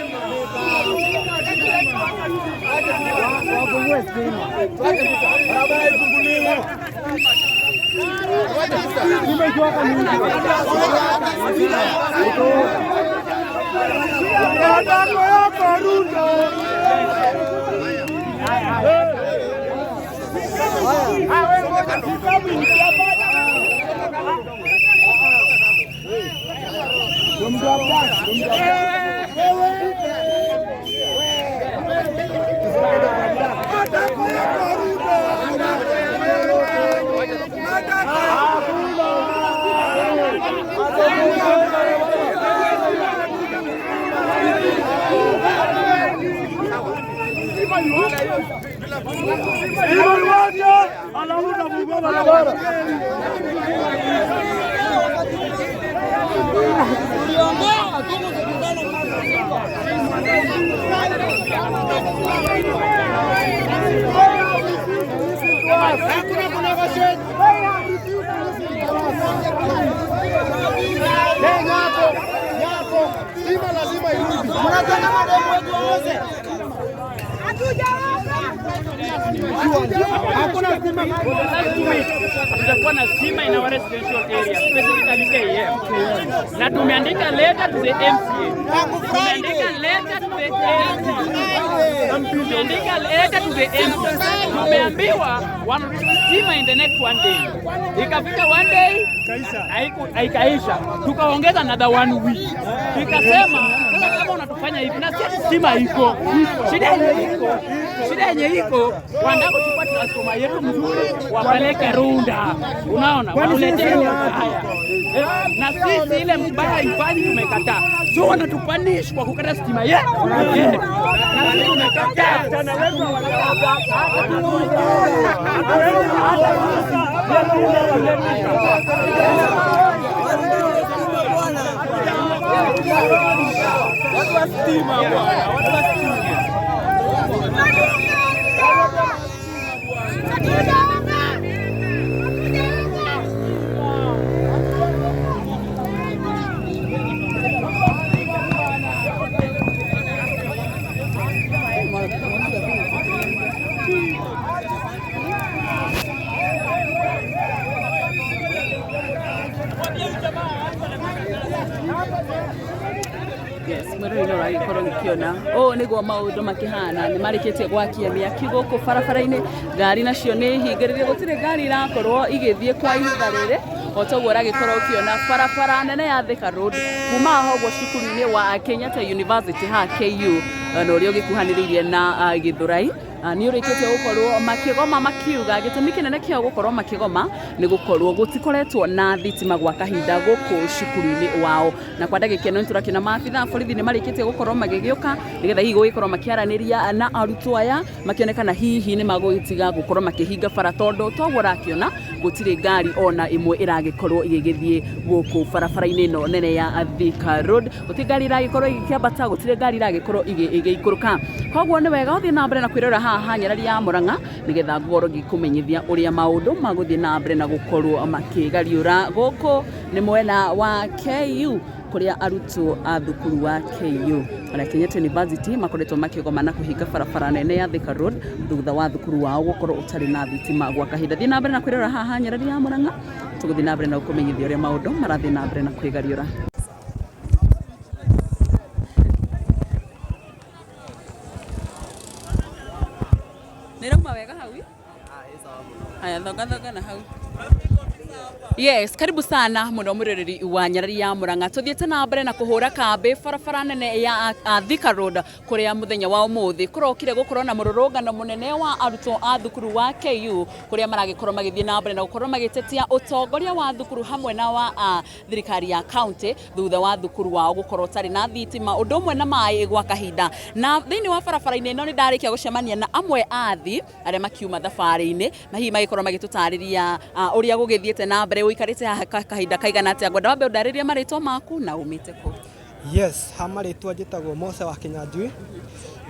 Tutakuwa na stima in our residential area, specifically KM. Na tumeandika letter to the MCA. Tumeandika letter to the MCA. Tumeandika letter to the MCA. Tumeambiwa wanarudisha stima in the next one day. Ikafika one day haikaisha, tukaongeza another one week. Ikasema sasa kama unatufanya hivi na si stima iko, shida yenye iko, shida yenye iko, wanataka kuchukua transformer yetu mzuri wapeleke Runda, unaona, watuletee haya na sisi ile mbaya ifanyi, tumekataa. So wanatupanish kwa kukata stima yetu, na sisi tumekataa. Yes, mwĩrori nĩ ũragĩkorwo gĩkĩona ũũ nĩguo maũndũ makĩhana nĩ marĩkĩtie gwakia mĩaki gũkũ barabara-inĩ ngari nacio nĩ hingĩrĩrie gũtirĩ ngari irakorwo igĩthiĩ kwa ihinda rĩrĩ o toguo ũragĩkorwo ũkĩona barabara nene ya Thika Road kuma haha ũguo cukuru-inĩ wa Kenyatta University haha KU na ũrĩa ũgĩkuhanĩrĩirie na Gĩthũrai. Nĩ ũrĩkĩtie gũkorwo makĩgoma makiuga gĩtũmi kĩnene kĩao gũkorwo makĩgoma nĩ gũkorwo gũtikoretwo na thitima gwa kahinda gũkũ cukuru-inĩ wao na kwa ndagĩka ĩno nĩtũrakĩona maabitha a borithi nĩ marĩkĩtie gũkorwo magĩgĩũka nĩgetha hihi gũgĩkorwo makĩaranĩria na arutwo aya makĩonekana hihi nĩ magũgĩtiga gũkorwo makĩhinga bara tondũ toguo ũrakĩona gũtirĩ ngari ona ĩmwe ĩragĩkorwo ĩgĩgĩthiĩ gũkũ barabara-inĩ ĩno nene ya Thika Road gũtirĩ ngari ĩragĩkorwo ĩgĩkĩambata gũtirĩ ngari ĩragĩkorwo ĩgĩikũrũka koguo nĩ wega ũthiĩ na mbere na kwĩrora haha nyarari ya Murang'a nĩgetha ngorwo ngĩkũmenyithia ũrĩa maũndũ magũthiĩ na mbere na gũkorwo makĩgariũra gũkũ nĩ mwena wa KU kũrĩa arutwo a thukuru wa KU arĩa Kenyatta University makoretwo makĩgoma na kũhinga barabara nene ya Thika Road thutha wa thukuru wao gũkorwo ũtarĩ na thitima gwa kahinda. Thiĩ na mbere na kwĩrora haha nyarari ya Murang'a tũgũthiĩ na mbere na gũkũmenyithia ũrĩa maũndũ marathiĩ na mbere na kwĩgariũra. Nĩrauma wega hau? Haya, thonga thonga na hau. Yes, karibu sana muno mwiroreri wa nyarari ya Murang'a tuthiĩte na mbere na kũhũra kambĩ barabara nene ya Thika Road kũrĩa mũthenya wa ũmũthĩ kũrokire gũkorwo na mũrũrũngano mũnene wa arutwo a thukuru wa KU kũrĩa maragĩkorwo magĩthiĩ na mbere na gũkorwo magĩtetia ũtongoria wa thukuru hamwe na wa thirikari ya county thutha wa thukuru wao gũkorwo ũtarĩ na thitima ũndũ ũmwe na maĩ gwa kahinda. Na thĩinĩ wa barabara-inĩ ĩno nĩ ndarĩkia gũcemania na amwe a athi arĩa makiuma thabarĩ-inĩ na hihi magĩkorwo magĩtũtarĩria ũrĩa gũgĩthiĩte na mbere ũikarĩte haha kahinda kaigana atĩa. Ngwenda wambe ũndarĩrie marĩtwa maku na umĩte kũ. Yes, ha marĩtwa njĩtagwo Mose wa Kinyanjui.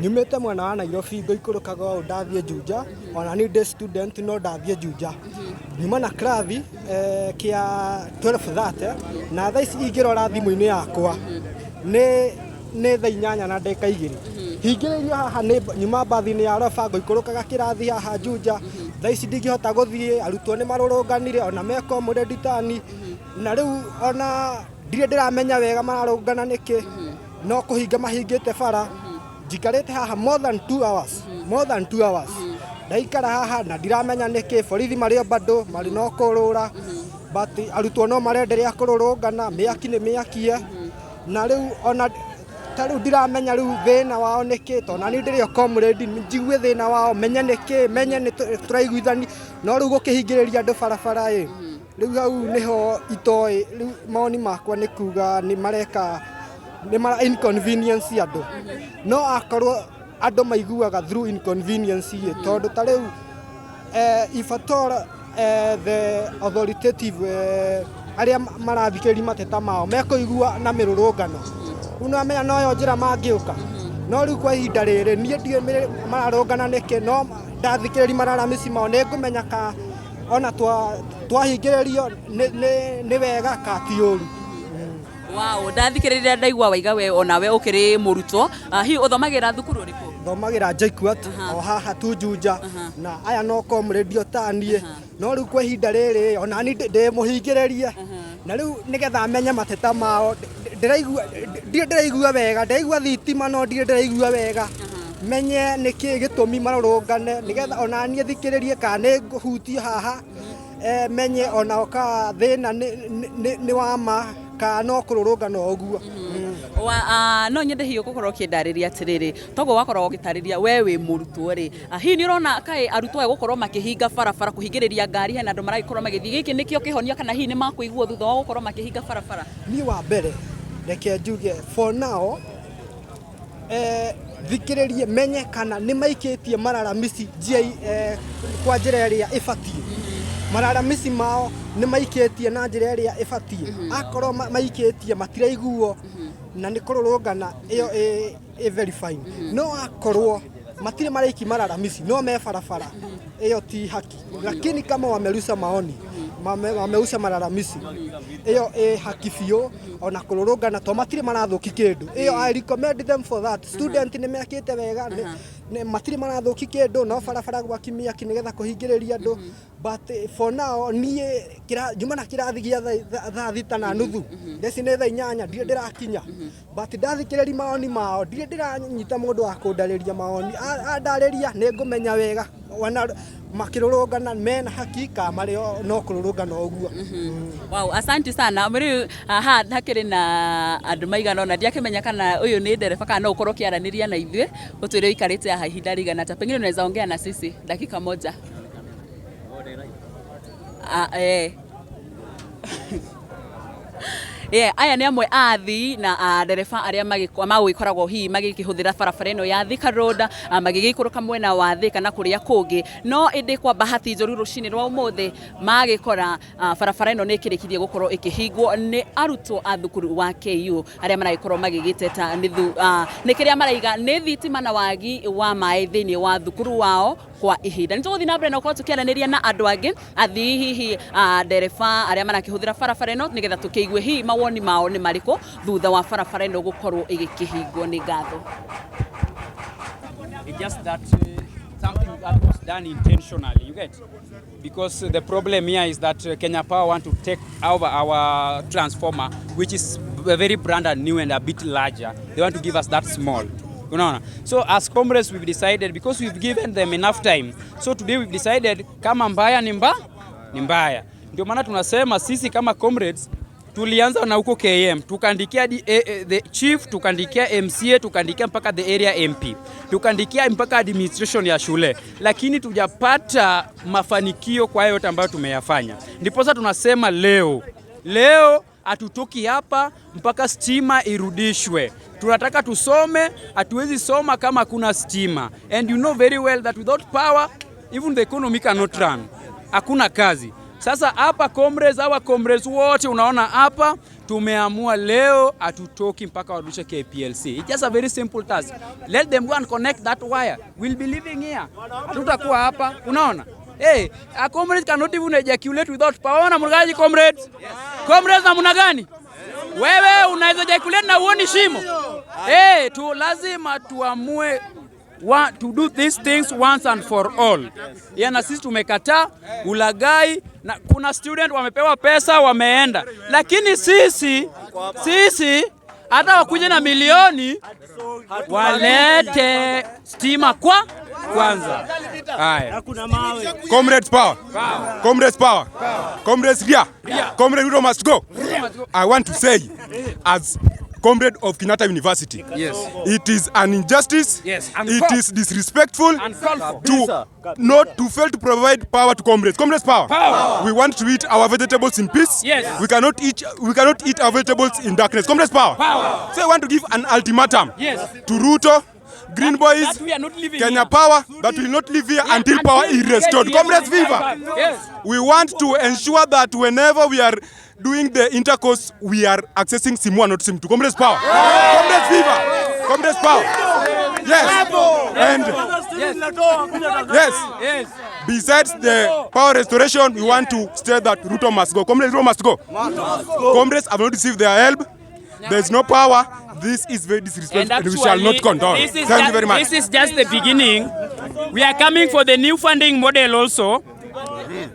Nyumĩte mwena wa Nairobi ngũikũrũkaga ũũ ndathiĩ Juja, ona niĩ ndĩ student no ndathiĩ Juja. Nyuma na kirathi kĩa 12:30 na thaa ici ingĩrora thimũ-inĩ yakwa nĩ thaa 8 na ndagĩka 2. Hingĩrĩirio haha nĩ nyuma mbathi-inĩ ya Roba ngũikũrũkaga kĩrathi haha Juja. Thaa ici ndingĩhota gũthiĩ, arutwo nĩ marũrũnganire ona meko mũrenditani na rĩu ona ndirĩ ndĩramenya wega mararũngana nĩkĩ no kũhinga mahingĩte bara. Njikarĩte haha more than 2 hours, more than 2 hours. Ndaikara haha na ndiramenya nĩkĩ, borithi marĩ o bado marĩ no kũrũra, but arutwo no marenderea kũrũrũngana, mĩaki nĩ mĩakie. Na rĩu ona ta rĩu ndiramenya rĩu thĩna wao nĩkĩ, tondũ nani ndĩrĩ o comrade, njigue thĩna wao, menye nĩkĩ, menye nĩ tũraiguithani, no rĩu gũkĩhingĩrĩria andũ barabara ĩ, rĩu hau nĩho itoĩ. Rĩu mawoni makwa nĩ kuga nĩ mareka nĩ mara inconvenience andũ, no akorwo andũ maiguaga through inconvenience ĩ, tondũ ta rĩu if at all the authoritative arĩa marathikĩrĩria mateta mao mekũigua na mĩrũrũngano, rĩu nĩwamenya noyo njĩra mangĩũka. No rĩu kwa ihinda rĩrĩ niĩ ndiũĩ mararũngana nĩkĩ, no ndathikĩrĩria mararamĩci mao nĩ ngũmenya ka ona twahingĩrĩrio nĩ wega ka ti ũru. Wow, ndathikĩrĩria ndaigua waiga we onawe ũkĩrĩ mũrutwo. Hihi ũthomagĩra thukuru ũrĩkũ? Thomagĩra JKUAT o haha tu Juja, na aya no comrade o ta niĩ, no rĩu kwa ihinda rĩrĩ ona niĩ ndĩ mũhingĩrĩrie, na rĩu nĩgetha menye mateta mao ndĩraigua ndirĩ ndĩraigua wega, ndĩraigua thitima no ndirĩ ndĩraigua wega, menye nĩkĩ gĩtũmi marũrũngane, nĩgetha ona niĩ thikĩrĩrie kana nĩ ngũhutio haha, menye onao ka thĩna nĩ wa ma kana no kũrũrũngana ũguo. No nyende hihi gũkorwo ũkĩndarĩria atĩrĩrĩ, toguo wakorwo ũgĩtarĩria we wĩ mũrutwo rĩ, hihi nĩ ũrona kaĩ arutwo aya gũkorwo makĩhinga barabara, kũhingĩrĩria ngari hena andũ maragĩkorwo magĩthiĩ, gĩkĩ nĩkĩo kĩhonia kana hihi nĩ makũiguo thutha wa gũkorwo makĩhinga barabara? Niĩ wa mbere reke njuge for now thikĩrĩrie menye kana nĩ maikĩtie malalamici njia kwa njĩra ĩrĩa ĩbatiĩ, malalamici mao nĩ maikĩtie na njĩra ĩrĩa ĩbatiĩ. Akorwo maikĩtie matiraiguo na nĩ kũrũrũngana, ĩyo ĩ very fine. No akorwo matirĩ maraiki malalamici no me barabara, ĩyo ti haki. Lakini kama wamerusha maoni, wamerusha malalamici, ĩyo ĩ haki biũ, ona kũrũrũngana to matirĩ marathũki kĩndũ, ĩyo I recommend them for that. Student nĩ mekĩte wega, matirĩ marathũki kĩndũ, no barabara gwaki mĩaki nĩgetha kũhingĩrĩria andũ. But for now niĩ njuma na kĩrathi gĩa thaa 6:30, theci nĩ thaa 8, ndirĩ ndĩrakinya, but ndathikĩrĩria maoni mao ndirĩ ndĩranyita mũndũ wa kũndarĩria maoni. Andarĩria nĩ ngũmenya wega wana makĩrũrũngana mena haki ka marĩ no kũrũrũngana ũguo. Wow, asante sana. Rĩu haha hakĩrĩ na andũ maigana ũna, ndiakĩmenya kana ũyũ nĩ ndereba kana no ũkorwo ũkĩaranĩria na ithuĩ, ũtwĩre ũikarĩte haha ihinda rĩigana atĩa. Pengine unaweza ongea na sisi dakika moja. Yeah, aya nĩ amwe a athii na ndereba arĩa magũgĩkoragwo hihi magĩkĩhũthĩra barabara ĩno ya Thika Road, magĩgĩikũrũka mwena wa Thika na kũrĩa kũngĩ. No ĩndĩ kwa bahati njũru rũcinĩ rwa ũmũthĩ magĩkora barabara ĩno nĩ ĩkĩrĩkirie gũkorwo ĩkĩhingwo nĩ arutwo a thukuru wa KU arĩa maragĩkorwo magĩgĩteta nĩ kĩrĩa maraiga nĩ thitima na wagi wa maĩ thĩinĩ wa thukuru wao kwa ihinda. Nĩ tũgũthiĩ na mbere na gũkorwo tũkĩaranĩria na andũ angĩ athii hihi ndereba arĩa marakĩhũthĩra barabara ĩno nĩgetha tũkĩigue hihi mawoni mao nĩ marĩkũ thutha wa barabara ĩno gũkorwo ĩgĩkĩhingwo. Nĩ ngatho. It's just that something that was done intentionally, you get? Because the problem here is that Kenya Power want to take over our transformer, which is very brand and new and a bit larger. They want to give us that small. Unaona? So as comrades we've decided, because we've given them enough time. So today we've decided kama mbaya ni ni mbaya. Ndio maana tunasema sisi kama comrades tulianza na huko KM, tukaandikia the chief, tukaandikia MCA, tukaandikia mpaka the area MP, tukaandikia mpaka administration ya shule, lakini tujapata mafanikio kwa hayo yote ambayo tumeyafanya. Ndiposa tunasema leo hatutoki hapa mpaka stima irudishwe. Tunataka tusome, hatuwezi soma kama kuna stima. And you know very well that without power even the economy cannot run. Hakuna kazi. Sasa hapa comrades, hawa comrades wote unaona hapa tumeamua leo hatutoki mpaka warudishe KPLC. It's just a very simple task. Let them go and connect that wire. We'll be living here. Hatutakuwa hapa. Unaona? Hey, a comrade cannot even ejaculate without power. Namna gani comrades? Comrades namna gani? Wewe unaweza ejaculate na uoni shimo? Hey, tu lazima tuamue to do these things once and for all. Yeah, na sisi tumekataa ulagai na kuna student wamepewa pesa wameenda. Lakini sisi hata wakuje na milioni walete stima kwa kwanza. Haya. Comrades power. Comrades power. Comrades ria. Comrade Ruto must go. I want to say as comrade of Kenyatta University. Yes. It is an injustice. Yes. It is disrespectful Uncalled for. to not to fail to provide power to comrades. Comrades power. Power. We want to eat our vegetables in peace. Yes. We cannot eat our vegetables in darkness. Comrades power. Power. So I want to give an ultimatum. Yes. To Ruto, Green Boys, That we are not living Kenya here. Power, that will not live here until power is restored. Yes, Comrades viva. Yes. We want to ensure that whenever we are doing the intercourse, we are accessing SIM 1, not SIM 2. Comrades power. Comrades viva. Comrades power. Yes. And yes. Yes. Besides the power restoration, we want to state that Ruto must go. Comrades, Ruto must go. Comrades have not received their help. There is no power. This is very disrespectful and we shall not condone. This is Thank you very much. This is just the beginning. We are coming for the new funding model also.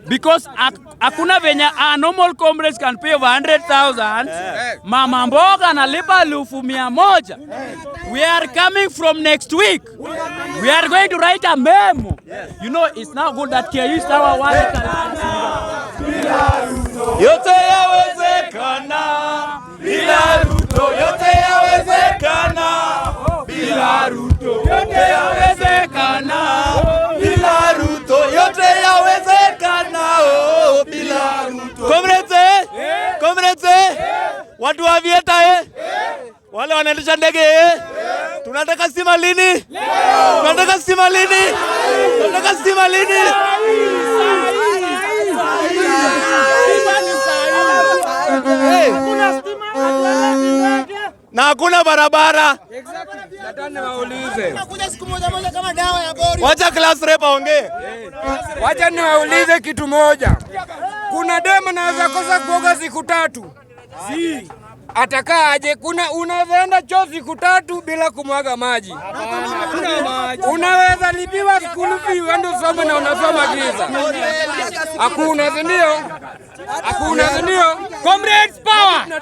Because hakuna venye a normal comrades can pay over 100,000. Mama mboga analipa 100,000. We are coming from next week. We are going to write a memo. You know, it's now good that KU is our one. Yote yawezekana bila Ruto, yote yawezekana bila Ruto, yote yawezekana bila Ruto, yote yawezekana, oh, bila Ruto. Comrades, eh? Comrades, eh? Watu wa vieta, eh? Wale wanaendesha ndege, eh? Tunataka stima lini? Tunataka stima lini? Tunataka stima lini? Hey. Na hakuna barabara. Niwaulize. Wacha class rep aongee. Wacha niwaulize kitu moja. Kuna demu anaweza kosa kuoga siku 3. Si. Atakaa aje? Kuna unaweza enda choo siku 3 bila kumwaga maji. Unaweza lipiwa school fee uende usome na unasoma giza. Hakuna, si ndio? Hakuna, si ndio? Comrades power!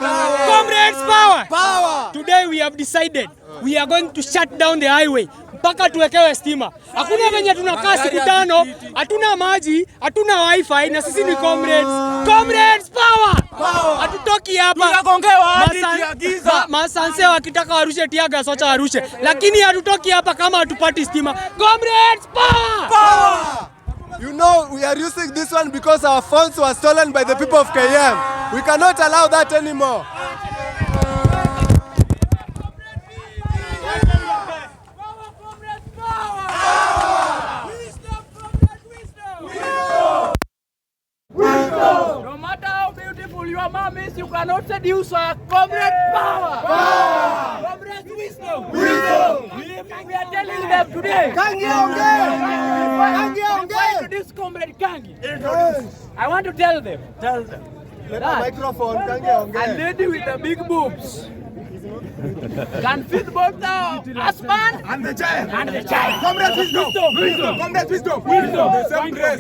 Comrades power! Power! Today we have decided we are going to shut down the highway mpaka tuwekewe stima. Hakuna venye tunakaa siku 5, hatuna maji, hatuna wifi na sisi ni comrades. Comrades power! Hatutoki hapa. Masanse wakitaka warushe tear gas, wacha warushe, lakini hatutoki hapa kama hatupati stima. Comrades power! Power! You know, we are using this one because our phones were stolen by the people of KM. We cannot allow that anymore. No matter how beautiful your mom is, you cannot seduce her. Comrade power! Power! Comrade wisdom! Wisdom! We are telling them today. Kangi ongee! Kangi ongee! This comrade Kangi. I want to tell them. Tell them. Let the microphone, Kangi ongee. A lady with the big boobs can feed both the husband and the child. And the child. Comrade wisdom. Wisdom. Comrade wisdom. Wisdom. The same breast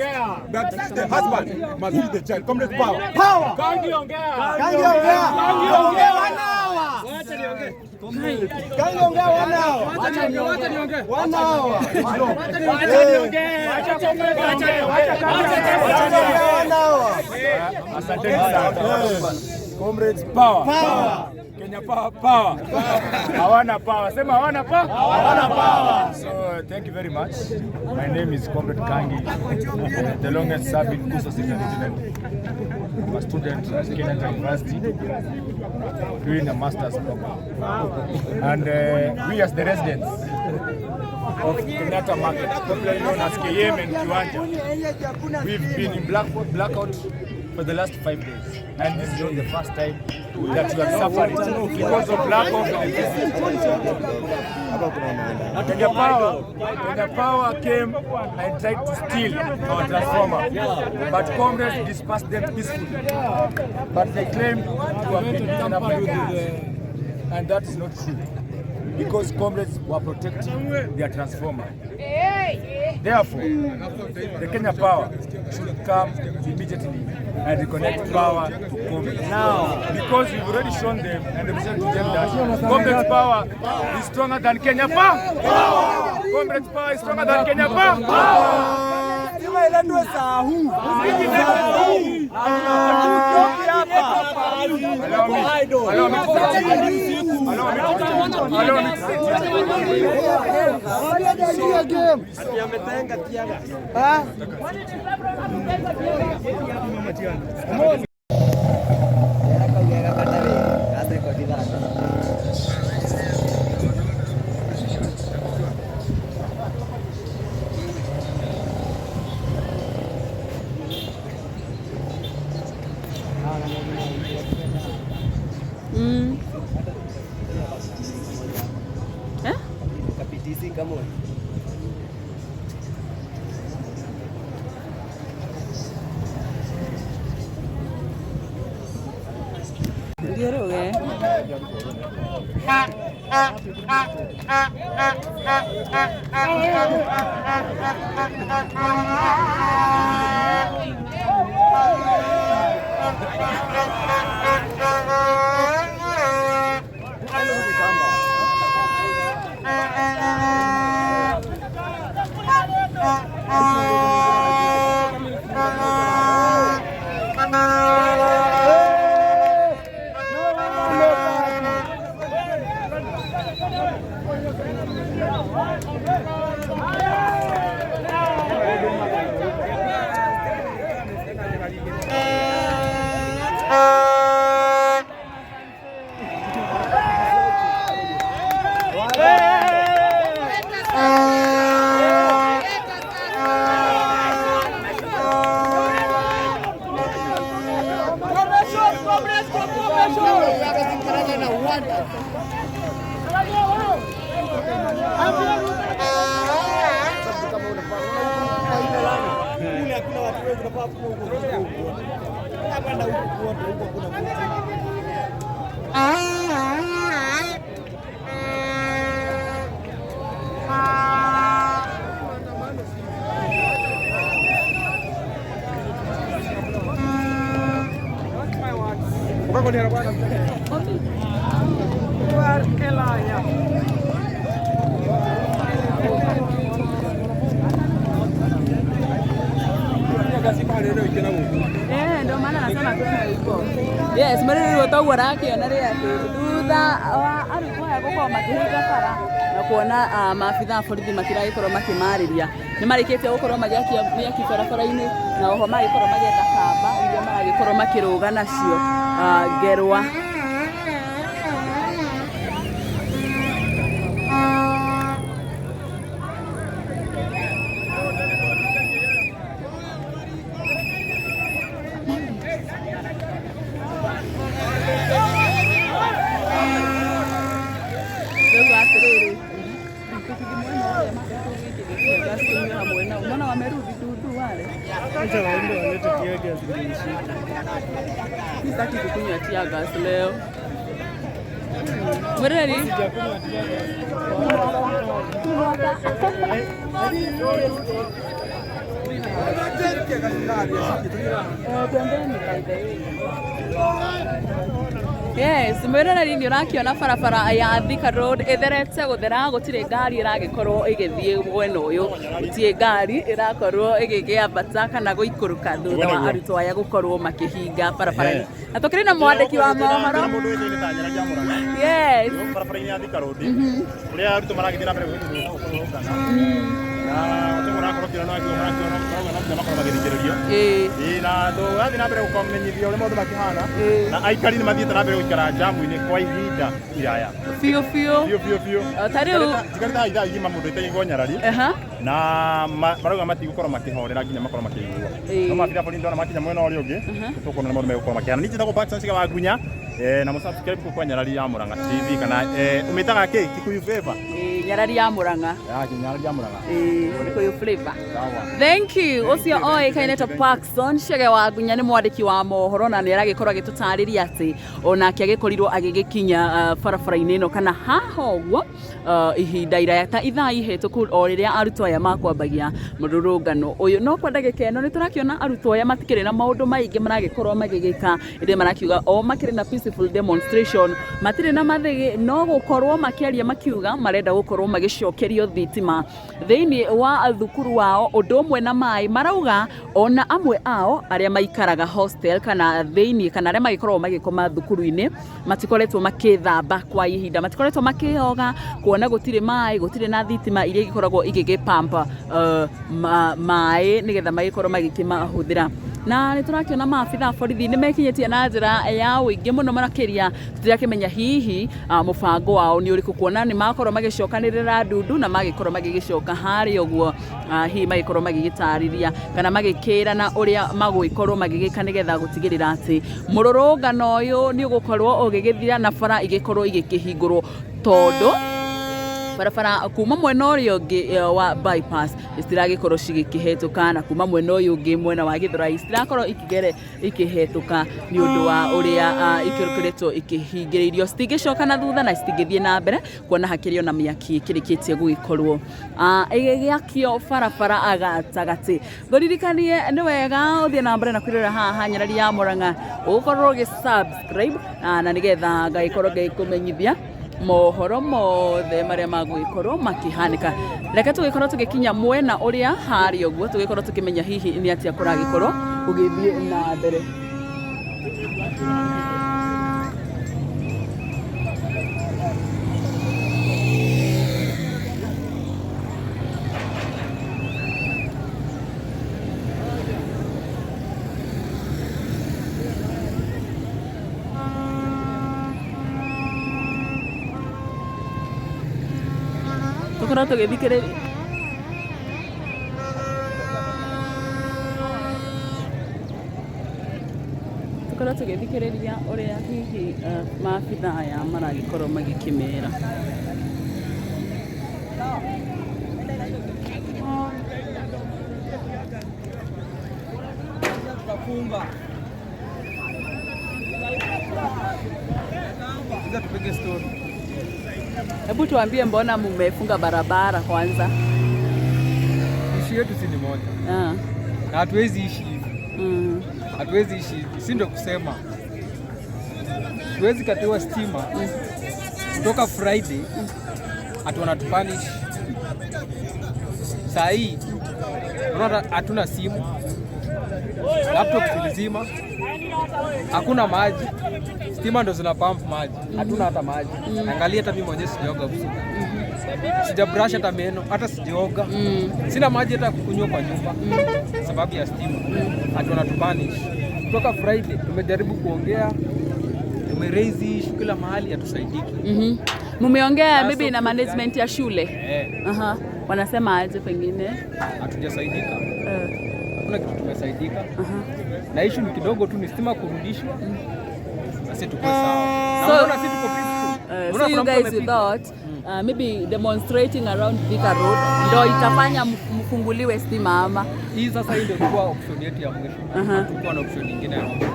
that feeds the husband must feed the child. Comrade power. Power. Kangi ongea. Kangi ongea. Kangi ongea. 1 hour. Kangi ongea 1 hour. Wacha niongee. 1 hour. Wacha niongee. Wacha niongee. Wacha 1 hour. Asanteni sana. Comrades power. Power. Kenya power, power. Hawana power. Sema hawana power. Hawana power. So thank you very much. My name is Comrade Kangi, the longest serving KUSA Secretary General. I'm a student at Kenyatta University doing a master's program. And we as the residents of Kenyatta Market, popularly known as KM and Kiwanja, we've been in blackout for the last 5 days. And this is not the first time that we are suffering because of lack of electricity. Kenya Power came and tried to steal our transformer, but comrades dispersed them peacefully. But they claim to have been beaten up by police. And that is not true, because comrades were protecting their transformer. Therefore, the Kenya Power should come immediately and reconnect power to comrades. Now, because we've already shown them and represented to them that comrades power is stronger than Kenya Power. Comrades power is stronger than Kenya Power. Stima iletwe saa huu. Hatutoki hapa. Mm. Eh? Kapitisi kama Ndiruge. Eh, ndio maana nasema twende hivyo. Yes, mrĩrĩ toguo ũrakĩona rĩ atĩ thutha wa arutwo aya gũkorwo makĩhinga bara na kuona ah, maabitha a borithi matiragĩkorwo makĩmarĩria nĩ marĩkĩtie gũkorwo magĩakia mĩaki barabara-inĩ na oho magĩkorwo magĩetha kamba iria maragĩkorwo makĩrũga nacio ah, ngerwa. Rĩu atĩrĩrĩ tũthiĩ mwena ũrĩa matũgĩkĩrĩtie gas tũnyue hamwe nao mbona wamerudi dudu wale Acha waende walete tear gas ndio ishike. Mi sitaki kukunywa tear gas leo. Mwereri. Sijakunywa tear gas. Yes, mwĩroreri nĩ ũrakĩona barabara ya Thika Road ĩtherete gũthera gũtirĩ ngari ĩragĩkorwo ĩgĩthiĩ mwena ũyũ gũtirĩ ngari ĩrakorwo ĩgĩkĩambata kana gũikũrũka thutha wa Nĩguo. arutwo aya gũkorwo makĩhinga barabara-inĩ na tũkĩrĩ na mwandĩki wa mohoro Mũndũ wĩtaine ta Nyarari ya Mũrang'a. Yes. Barabara-inĩ ya Thika Road kũrĩa arutwo maragĩthiĩ na mbere kũrũrũngana na ũtego ũrakorwo ũkĩona no akiuga marakiona marauga no nginya makorwo magĩthikĩrĩrio. Ĩĩ na tũrathiĩ na mbere gũkamenyithia ũrĩa maũndũ makĩhana na aikari nĩ mathiĩte na mbere gũikara jamu-inĩ kwa ihinda iraya. Biũ biũ. Biũ biũ biũ. Ta rĩu- Njikarĩte haha ithaa igima mũndũ ĩtaigwo Nyarari Aha. na marauga matigũkorwo makĩhorera nginya makorwo makĩiguo. Ĩĩ. No maabitha a borithi ndona makinya mwena ũrĩa ũngĩ tũkuona nĩ maũndũ megũkorwo makĩhana. Niĩ njĩtagwo Paxson Ciga wa Ngunya na mũsubscribe kũu kwa Nyarari ya Mũrang'a TV kana ũmĩtaga kĩ Kikuyu Flavor. Ĩĩ, Nyarari ya Mũrang'a. Ya Nyarari ya Mũrang'a. Ĩĩ, Kikuyu Flavor. Sawa. Thank you. Ũcio oĩkaine ta Paxson Chege wa Ngunya nĩ mwandĩki wa mohoro na nĩ aragĩkorwo agĩtũtarĩria atĩ onake agĩkorirwo agĩgĩkinya barabara-inĩ ĩno kana haha ũguo ihinda iraya ta ithaa ihĩtũku o rĩrĩa arutwo aya makwambagia mũrũrũngano ũyũ. No kwa ndagĩka ĩno nĩ tũrakĩona arutwo aya matikĩrĩ na maũndũ maingĩ maragĩkorwo magĩgĩka ĩndĩ marakiuga o makĩrĩ na peaceful demonstration matirĩ na mathĩgĩ no gũkorwo makĩaria makiuga marenda gũkorwo gũkorwo magĩcokerio thitima thĩinĩ wa thukuru wao ũndũ ũmwe na maĩ. Marauga ona amwe ao arĩa maikaraga hostel kana thĩinĩ kana arĩa magĩkoragwo magĩkoma thukuru-inĩ matikoretwo makĩthamba kwa ihinda, matikoretwo makĩoga kuona gũtirĩ maĩ, gũtirĩ na thitima iria igĩkoragwo igĩgĩpamp maĩ nĩgetha magĩkorwo magĩkĩmahũthĩra. Na nĩ tũrakĩona maabitha a borithi nĩ mekinyĩtie na njĩra ya ũingĩ mũno makĩria, tũtirakĩmenya hihi mũbango wao nĩ ũrĩkũ kuona nĩ makorwo magĩcokanĩrĩra ndundu na magĩkorwo magĩgĩcoka harĩa ũguo, hihi magĩkorwo magĩgĩtarĩria kana magĩkĩrana ũrĩa magũgĩkorwo magĩgĩka nĩgetha gũtigĩrĩra atĩ mũrũrũngano ũyũ nĩ ũgũkorwo ũgĩgĩthira na bara igĩkorwo igĩkĩhingũrwo, tondũ barabara kuma mwena ũrĩa ũngĩ wa bypass citiragĩkorwo cigĩkĩhetũka, na kuma mwena ũyũ ũngĩ mwena wa Gĩthũrai citirakorwo ikĩgere ikĩhetũka nĩ ũndũ wa ũrĩa ikoretwo ikĩhingĩrĩirio. Citingĩcoka na thutha na citingĩthiĩ na mbere kuona hakĩrĩ ona mĩaki ĩkĩrĩkĩtie gũgĩkorwo ĩgĩakio barabara gatagatĩ. Ngũririkanie nĩ wega ũthiĩ na mbere na kwĩrorera haha Nyarari ya Murang'a, ũgũkorwo ũgĩ subscribe na nĩgetha ngagĩkorwo ngĩkũmenyithia mohoro mothe marĩa magũgĩkorwo makĩhanĩka. Reke tũgĩkorwo tũgĩkinya mwena ũrĩa harĩa ũguo, tũgĩkorwo tũkĩmenya hihi nĩ atĩa kũragĩkorwo gũgĩthiĩ na mbere. Tũkorwo tũgĩthikĩrĩria tũkorwo tũgĩthikĩrĩria ũrĩa hihi maabitha aya maragĩkorwo magĩkĩmera. Tupige story. Hebu tuambie, mbona mmefunga barabara kwanza? Issue yetu si ni moja na hatuwezi ishi hivi, hatuwezi ishi hivi, si ndio kusema tuwezi katiwa stima kutoka Friday, ati wanatupunish saa hii. Unaona hatuna simu, laptop zilizima, hakuna maji, stima ndo zina pump maji, hatuna hata maji. Angalia hata mimi mwenyewe sijaoga usiku, sija brush hata meno, hata sijaoga, sina maji hata kunywa kwa nyumba sababu ya stima. Ati wanatupunish kutoka Friday. Tumejaribu kuongea, tumeraise issue kila mahali, hatusaidiki. Mumeongea maybe na management ya shule? Eh. Aha. Wanasema aje pengine? Hatujasaidika, hakuna kitu tumesaidika, na issue ni kidogo tu, ni stima kurudishwa na sisi tuko sawa. Na unaona sisi tuko peaceful. So you guys, you thought maybe demonstrating around Thika Road ndo itafanya mfunguliwe stima ama? Hii sasa, hii ndio ilikuwa option yetu ya mwisho. Hatukuwa na option nyingine ya mwisho.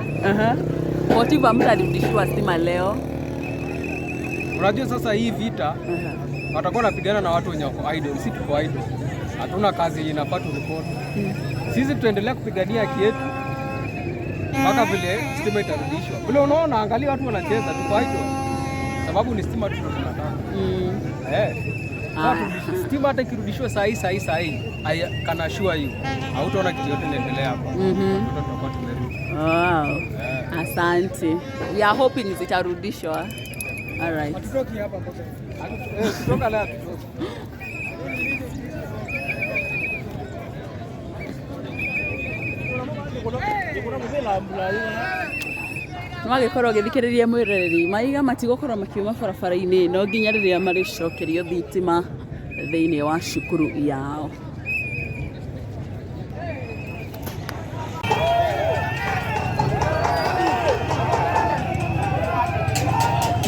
What if hamtarudishiwa stima leo? Unajua sasa hii vita watakuwa wanapigana na watu wenye wako idle, sisi tuko idle. Hatuna kazi yenye inafaa turipoti. Sisi tutaendelea kupigania haki yetu mpaka vile stima itarudishwa. Vile unaona, angalia watu wanacheza, tuko idle. Sababu ni stima tu ndio tunataka. Eh. Sasa turudishe stima, hata ikirudishwa saa hii saa hii saa hii, I can assure you hautaona kitu yote inaendelea hapa. Watoto tutakuwa tumerudi. Wow. Asante. We are hoping zitarudishwa. All right. Hatutoki hapa mpaka kutoka leo hatutoki. Nĩwagĩkorwo ũgĩthikĩrĩria mwĩroreri, maiga matigũkorwo makiuma barabara-inĩ no nginya rĩrĩa marĩcokerio thitima thĩinĩ wa cukuru yao.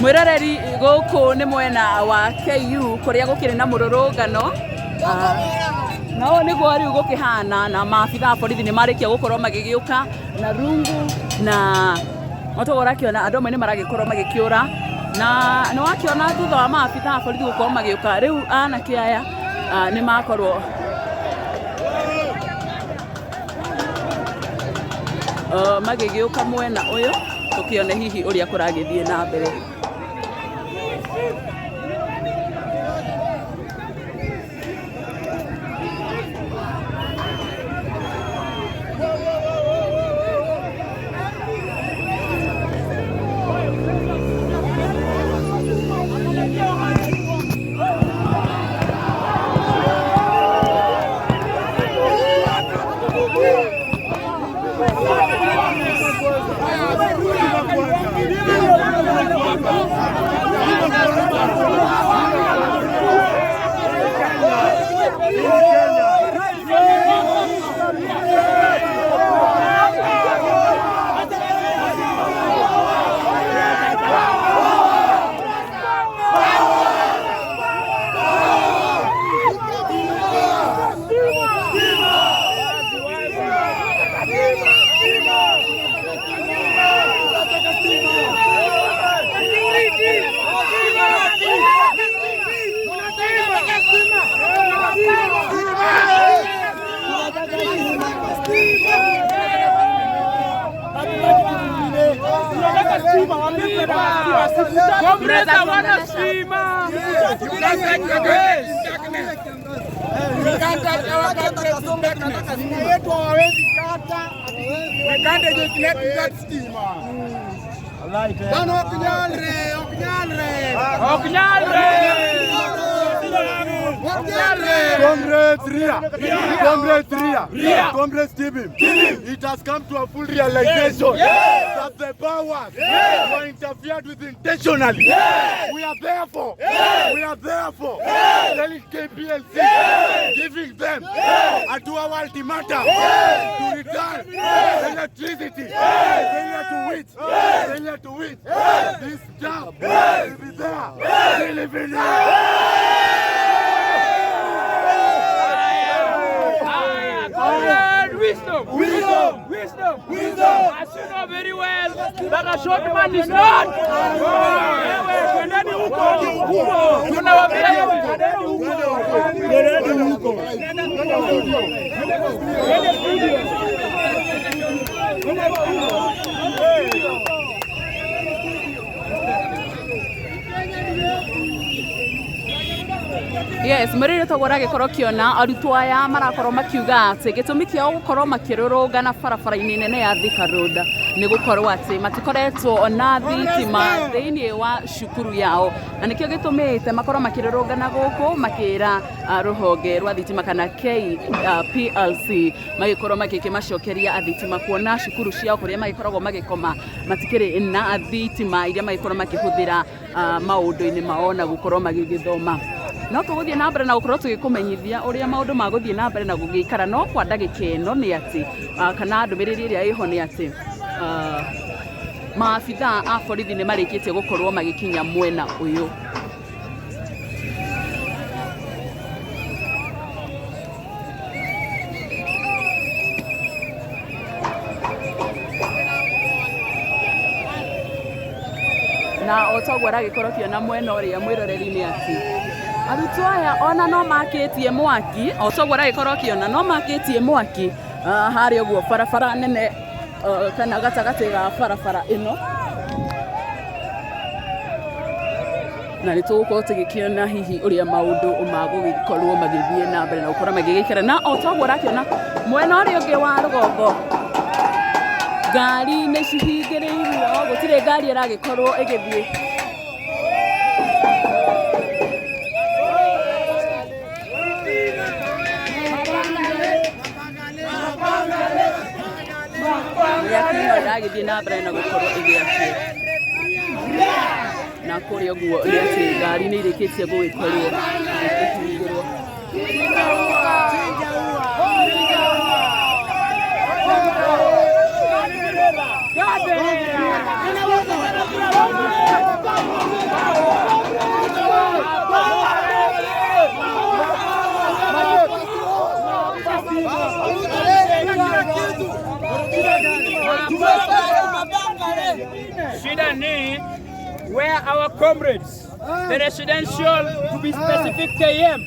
Mwĩroreri, gũkũ nĩ mwena wa KU kũrĩa gũkĩrĩ na mũrũrũngano. Na ũũ nĩguo rĩu gũkĩhana, na maabitha a borithi nĩ marĩkia gũkorwo magĩgĩũka na rungu, na otoguo ũrakĩona andũ amwe nĩ maragĩkorwo magĩkĩũra, na nĩ wakĩona thutha wa maabitha a borithi gũkorwo magĩũka, rĩu anake aya nĩ makorwo magĩgĩũka mwena ũyũ, tũkĩone hihi ũrĩa kũragĩthiĩ na mbere. Comrades hawana stima. We can't touch our comrades in darkness. Wetu hawawezi kata. We can't legislate without stima. Bana ok nyalre, ok nyalre. Ok nyalre. Ok nyalre. Comrades Ria. Comrades Ria. Comrades Tibim. It has come to a full realization that the powers were interfered with intentionally. We are therefore, we are therefore telling KPLC, giving them a 2-hour ultimatum to return electricity. Failure to which, failure to which, this job will be there. Will be there. Comrade, wisdom, wisdom, wisdom, wisdom. As you know very well that a short man is not. Twendeni huko huko, tunawaambia twendeni huko, twendeni huko. Yes, mwĩrĩre toguo ũragĩkorwo ũkĩona arutwo aya marakorwo makiuga atĩ gĩtũmi kĩao gũkorwo makĩrũrũngana barabara-inĩ nene ya Thika Road nĩ gũkorwo atĩ matikoretwo na thitima thĩinĩ wa cukuru yao, na nĩkĩo gĩtũmĩte makorwo makĩrũrũngana gũkũ makĩra rũhonge rwa thitima kana KPLC magĩkorwo magĩkĩmacokeria thitima, kuona cukuru ciao kũrĩa magĩkoragwo magĩkoma matikĩrĩ na thitima iria magĩkorwo makĩhũthĩra maũndũ-inĩ mao na gũkorwo magĩgĩthoma. No tũgũthiĩ na mbere na gũkorwo tũgĩkũmenyithia ũrĩa maũndũ magũthiĩ na mbere na gũgĩikara, no kwa ndagĩka ĩno nĩ atĩ kana ndũmĩrĩri ĩrĩa ĩho nĩ atĩ maabithaa a borithi nĩ marĩkĩtie gũkorwo magĩkinya mwena ũyũ. Na o toguo ũragĩkorwo ũkĩona mwena ũrĩa mwĩroreri nĩ atĩ arutwo aya ona no makĩtie mwaki, o toguo ũragĩkorwo ũkĩona no makĩtie mwaki harĩa ũguo barabara nene kana gatagatĩ ga barabara ĩno, na nĩ tũgũkorwo tũgĩkĩona hihi ũrĩa maũndũ magũgĩkorwo magĩthiĩ na mbere na gũkorwo magĩgĩikara. Na o toguo ũrakĩona mwena ũrĩa ũngĩ wa rũgongo ngari nĩ cihingĩrĩirio, gũtirĩ ngari ĩragĩkorwo ĩgĩthiĩ. Mĩaki ĩno ĩragĩthiĩ na mbere na gũkorwo ĩgĩakio, na kũrĩa ũguo nĩ atĩ ngari nĩ irĩkĩtie gũgĩkorwo ikĩhingũrwo. Shida ni where our comrades, the residential, to be specific KM,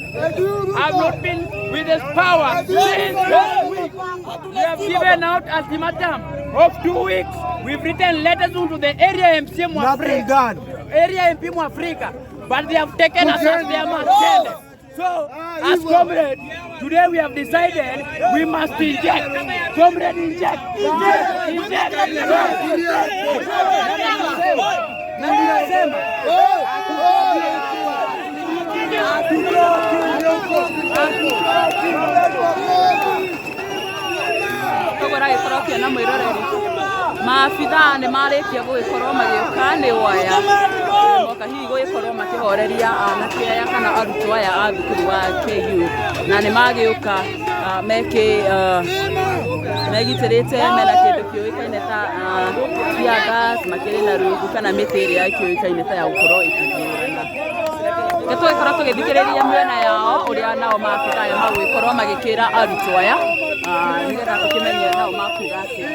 have not been with us power since last week. We have given out ultimatum of 2 weeks. We've written letters to the area MC Mwafrika, area MP Mwafrika, but they have taken us as their machete. So, as comrades, today we have decided we must inject. Comrade, inject. Inject. Inject. Toguo ũragĩkorwo ũkĩona mwĩroreri maabithaa nĩ marĩkia gũgĩkorwo magĩũka nĩ waya moka hihi gũgĩkorwo makĩhoreria anake aya kana arutwo aya a thukuru wa KU, na nĩ magĩũka megitĩrĩte mena kĩndũ kĩũĩkaine ta tear gas, makĩrĩ na rungu kana mĩtĩ ĩrĩa ĩkĩũĩkaine ta ya gũkorwo ĩkĩhũrana. Nĩ tũgĩkorwo tũgĩthikĩrĩria mĩena yao ũrĩa nao maabithaa aya magũgĩkorwo magĩkĩra arutwo aya nĩgetha tũkĩmenye nao makuga atĩa.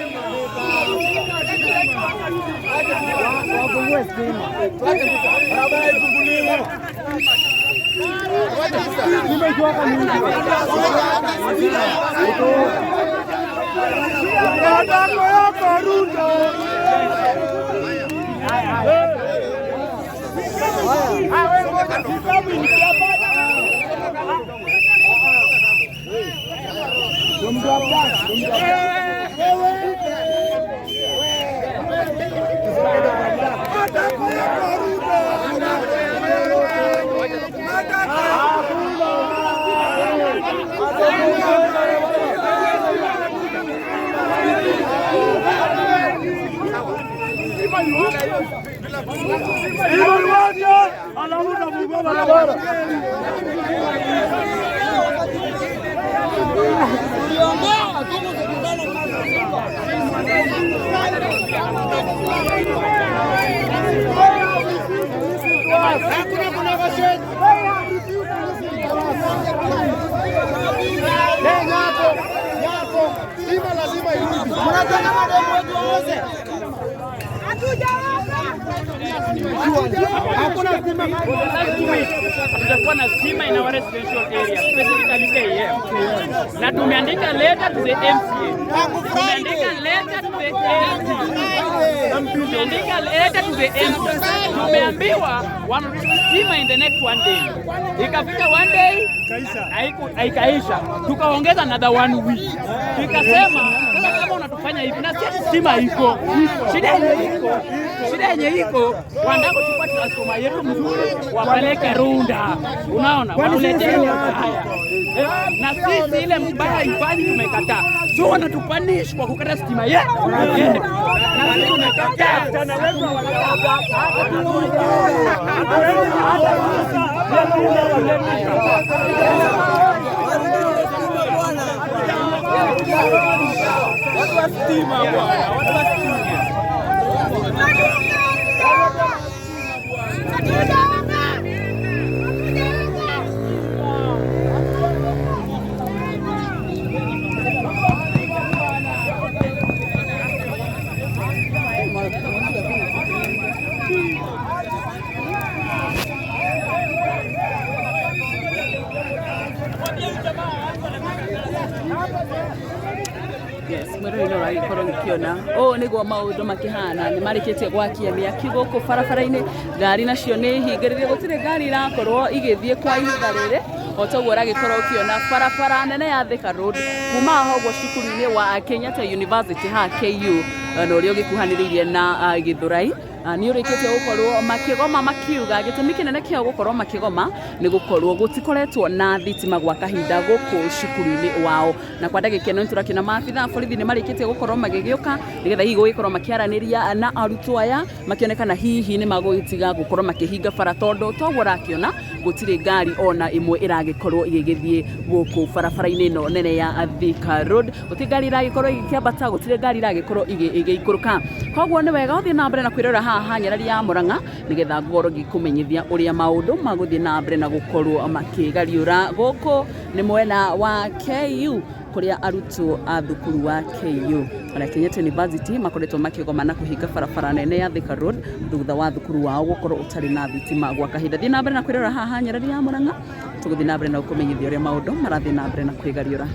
Tutakuwa na stima in our residential area, specifically KM. Na tumeandika letter to the MCA. Tumeandika letter to the MCA. Tumeandika letter to the MCA. Tumeambiwa wanarudisha stima in the next one day. Ikafika one day haikaisha, tukaongeza another one week. Tukasema sasa kama unatufanya hivi na sisi stima iko, shida yenye iko, shida yenye iko, wanataka kuchukua transformer yetu mzuri wapeleke Runda, unaona, watuletee ile mbaya. Na sisi ile mbaya ifanyi, tumekataa. So wanatupunish kwa kukata stima yetu, na sisi tumekataa. Yes, mwĩrori no ũragĩkorwo ngĩkĩona ũũ nĩguo maũndũ makĩhana. Nĩ marĩkĩtie gwakia mĩaki gũkũ barabara-inĩ, ngari nacio nĩ hingĩrĩrie, gũtirĩ ngari irakorwo igĩthiĩ kwa ihinda rĩrĩ. O toguo ũragĩkorwo ũkĩona barabara nene ya Thika Road kuma haha ũguo cukuru-inĩ wa Kenyatta University haha KU, na ũrĩa ũgĩkuhanĩrĩirie na Gĩthũrai, nĩ ũrĩkĩtie gũkorwo makĩgoma makiuga gĩtũmi kĩnene kĩao gũkorwo makĩgoma nĩ gũkorwo gũtikoretwo na thitima gwa kahinda gũkũ cukuru-inĩ wao. Na kwa ndagĩka ĩno nĩtũrakĩona maabitha a borithi nĩ marĩkĩtie gũkorwo magĩgĩũka nĩgetha hihi gũgĩkorwo makĩaranĩria na arutwo aya, makĩonekana hihi nĩ magũgĩtiga gũkorwo makĩhinga bara, tondũ toguo ũrakĩona gũtirĩ ngari ona ĩmwe ĩragĩkorwo ĩgĩgĩthiĩ gũkũ barabara-inĩ ĩno nene ya Thika Road. Gũtirĩ ngari ĩragĩkorwo ĩgĩkĩambata, gũtirĩ ngari ĩragĩkorwo ĩgĩikũrũka. Koguo nĩ wega ũthiĩ na mbere na kwĩrora haha nyarari ya Murang'a nĩgetha ngorwo ngĩkũmenyithia ũrĩa maũndũ magũthiĩ na mbere na gũkorwo makĩgariũra. Gũkũ nĩ mwena wa KU kũrĩa arutwo a thukuru wa KU na Kenyatta University makoretwo makĩgoma na kũhinga barabara nene ya Thika Road thutha wa thukuru wao gũkorwo ũtarĩ na thitima gwa kahinda. Thiĩ na mbere na kwĩrora haha nyarari ya Murang'a, tũgũthiĩ na mbere na gũkũmenyithia ũrĩa maũndũ marathiĩ na mbere na kwĩgariũra.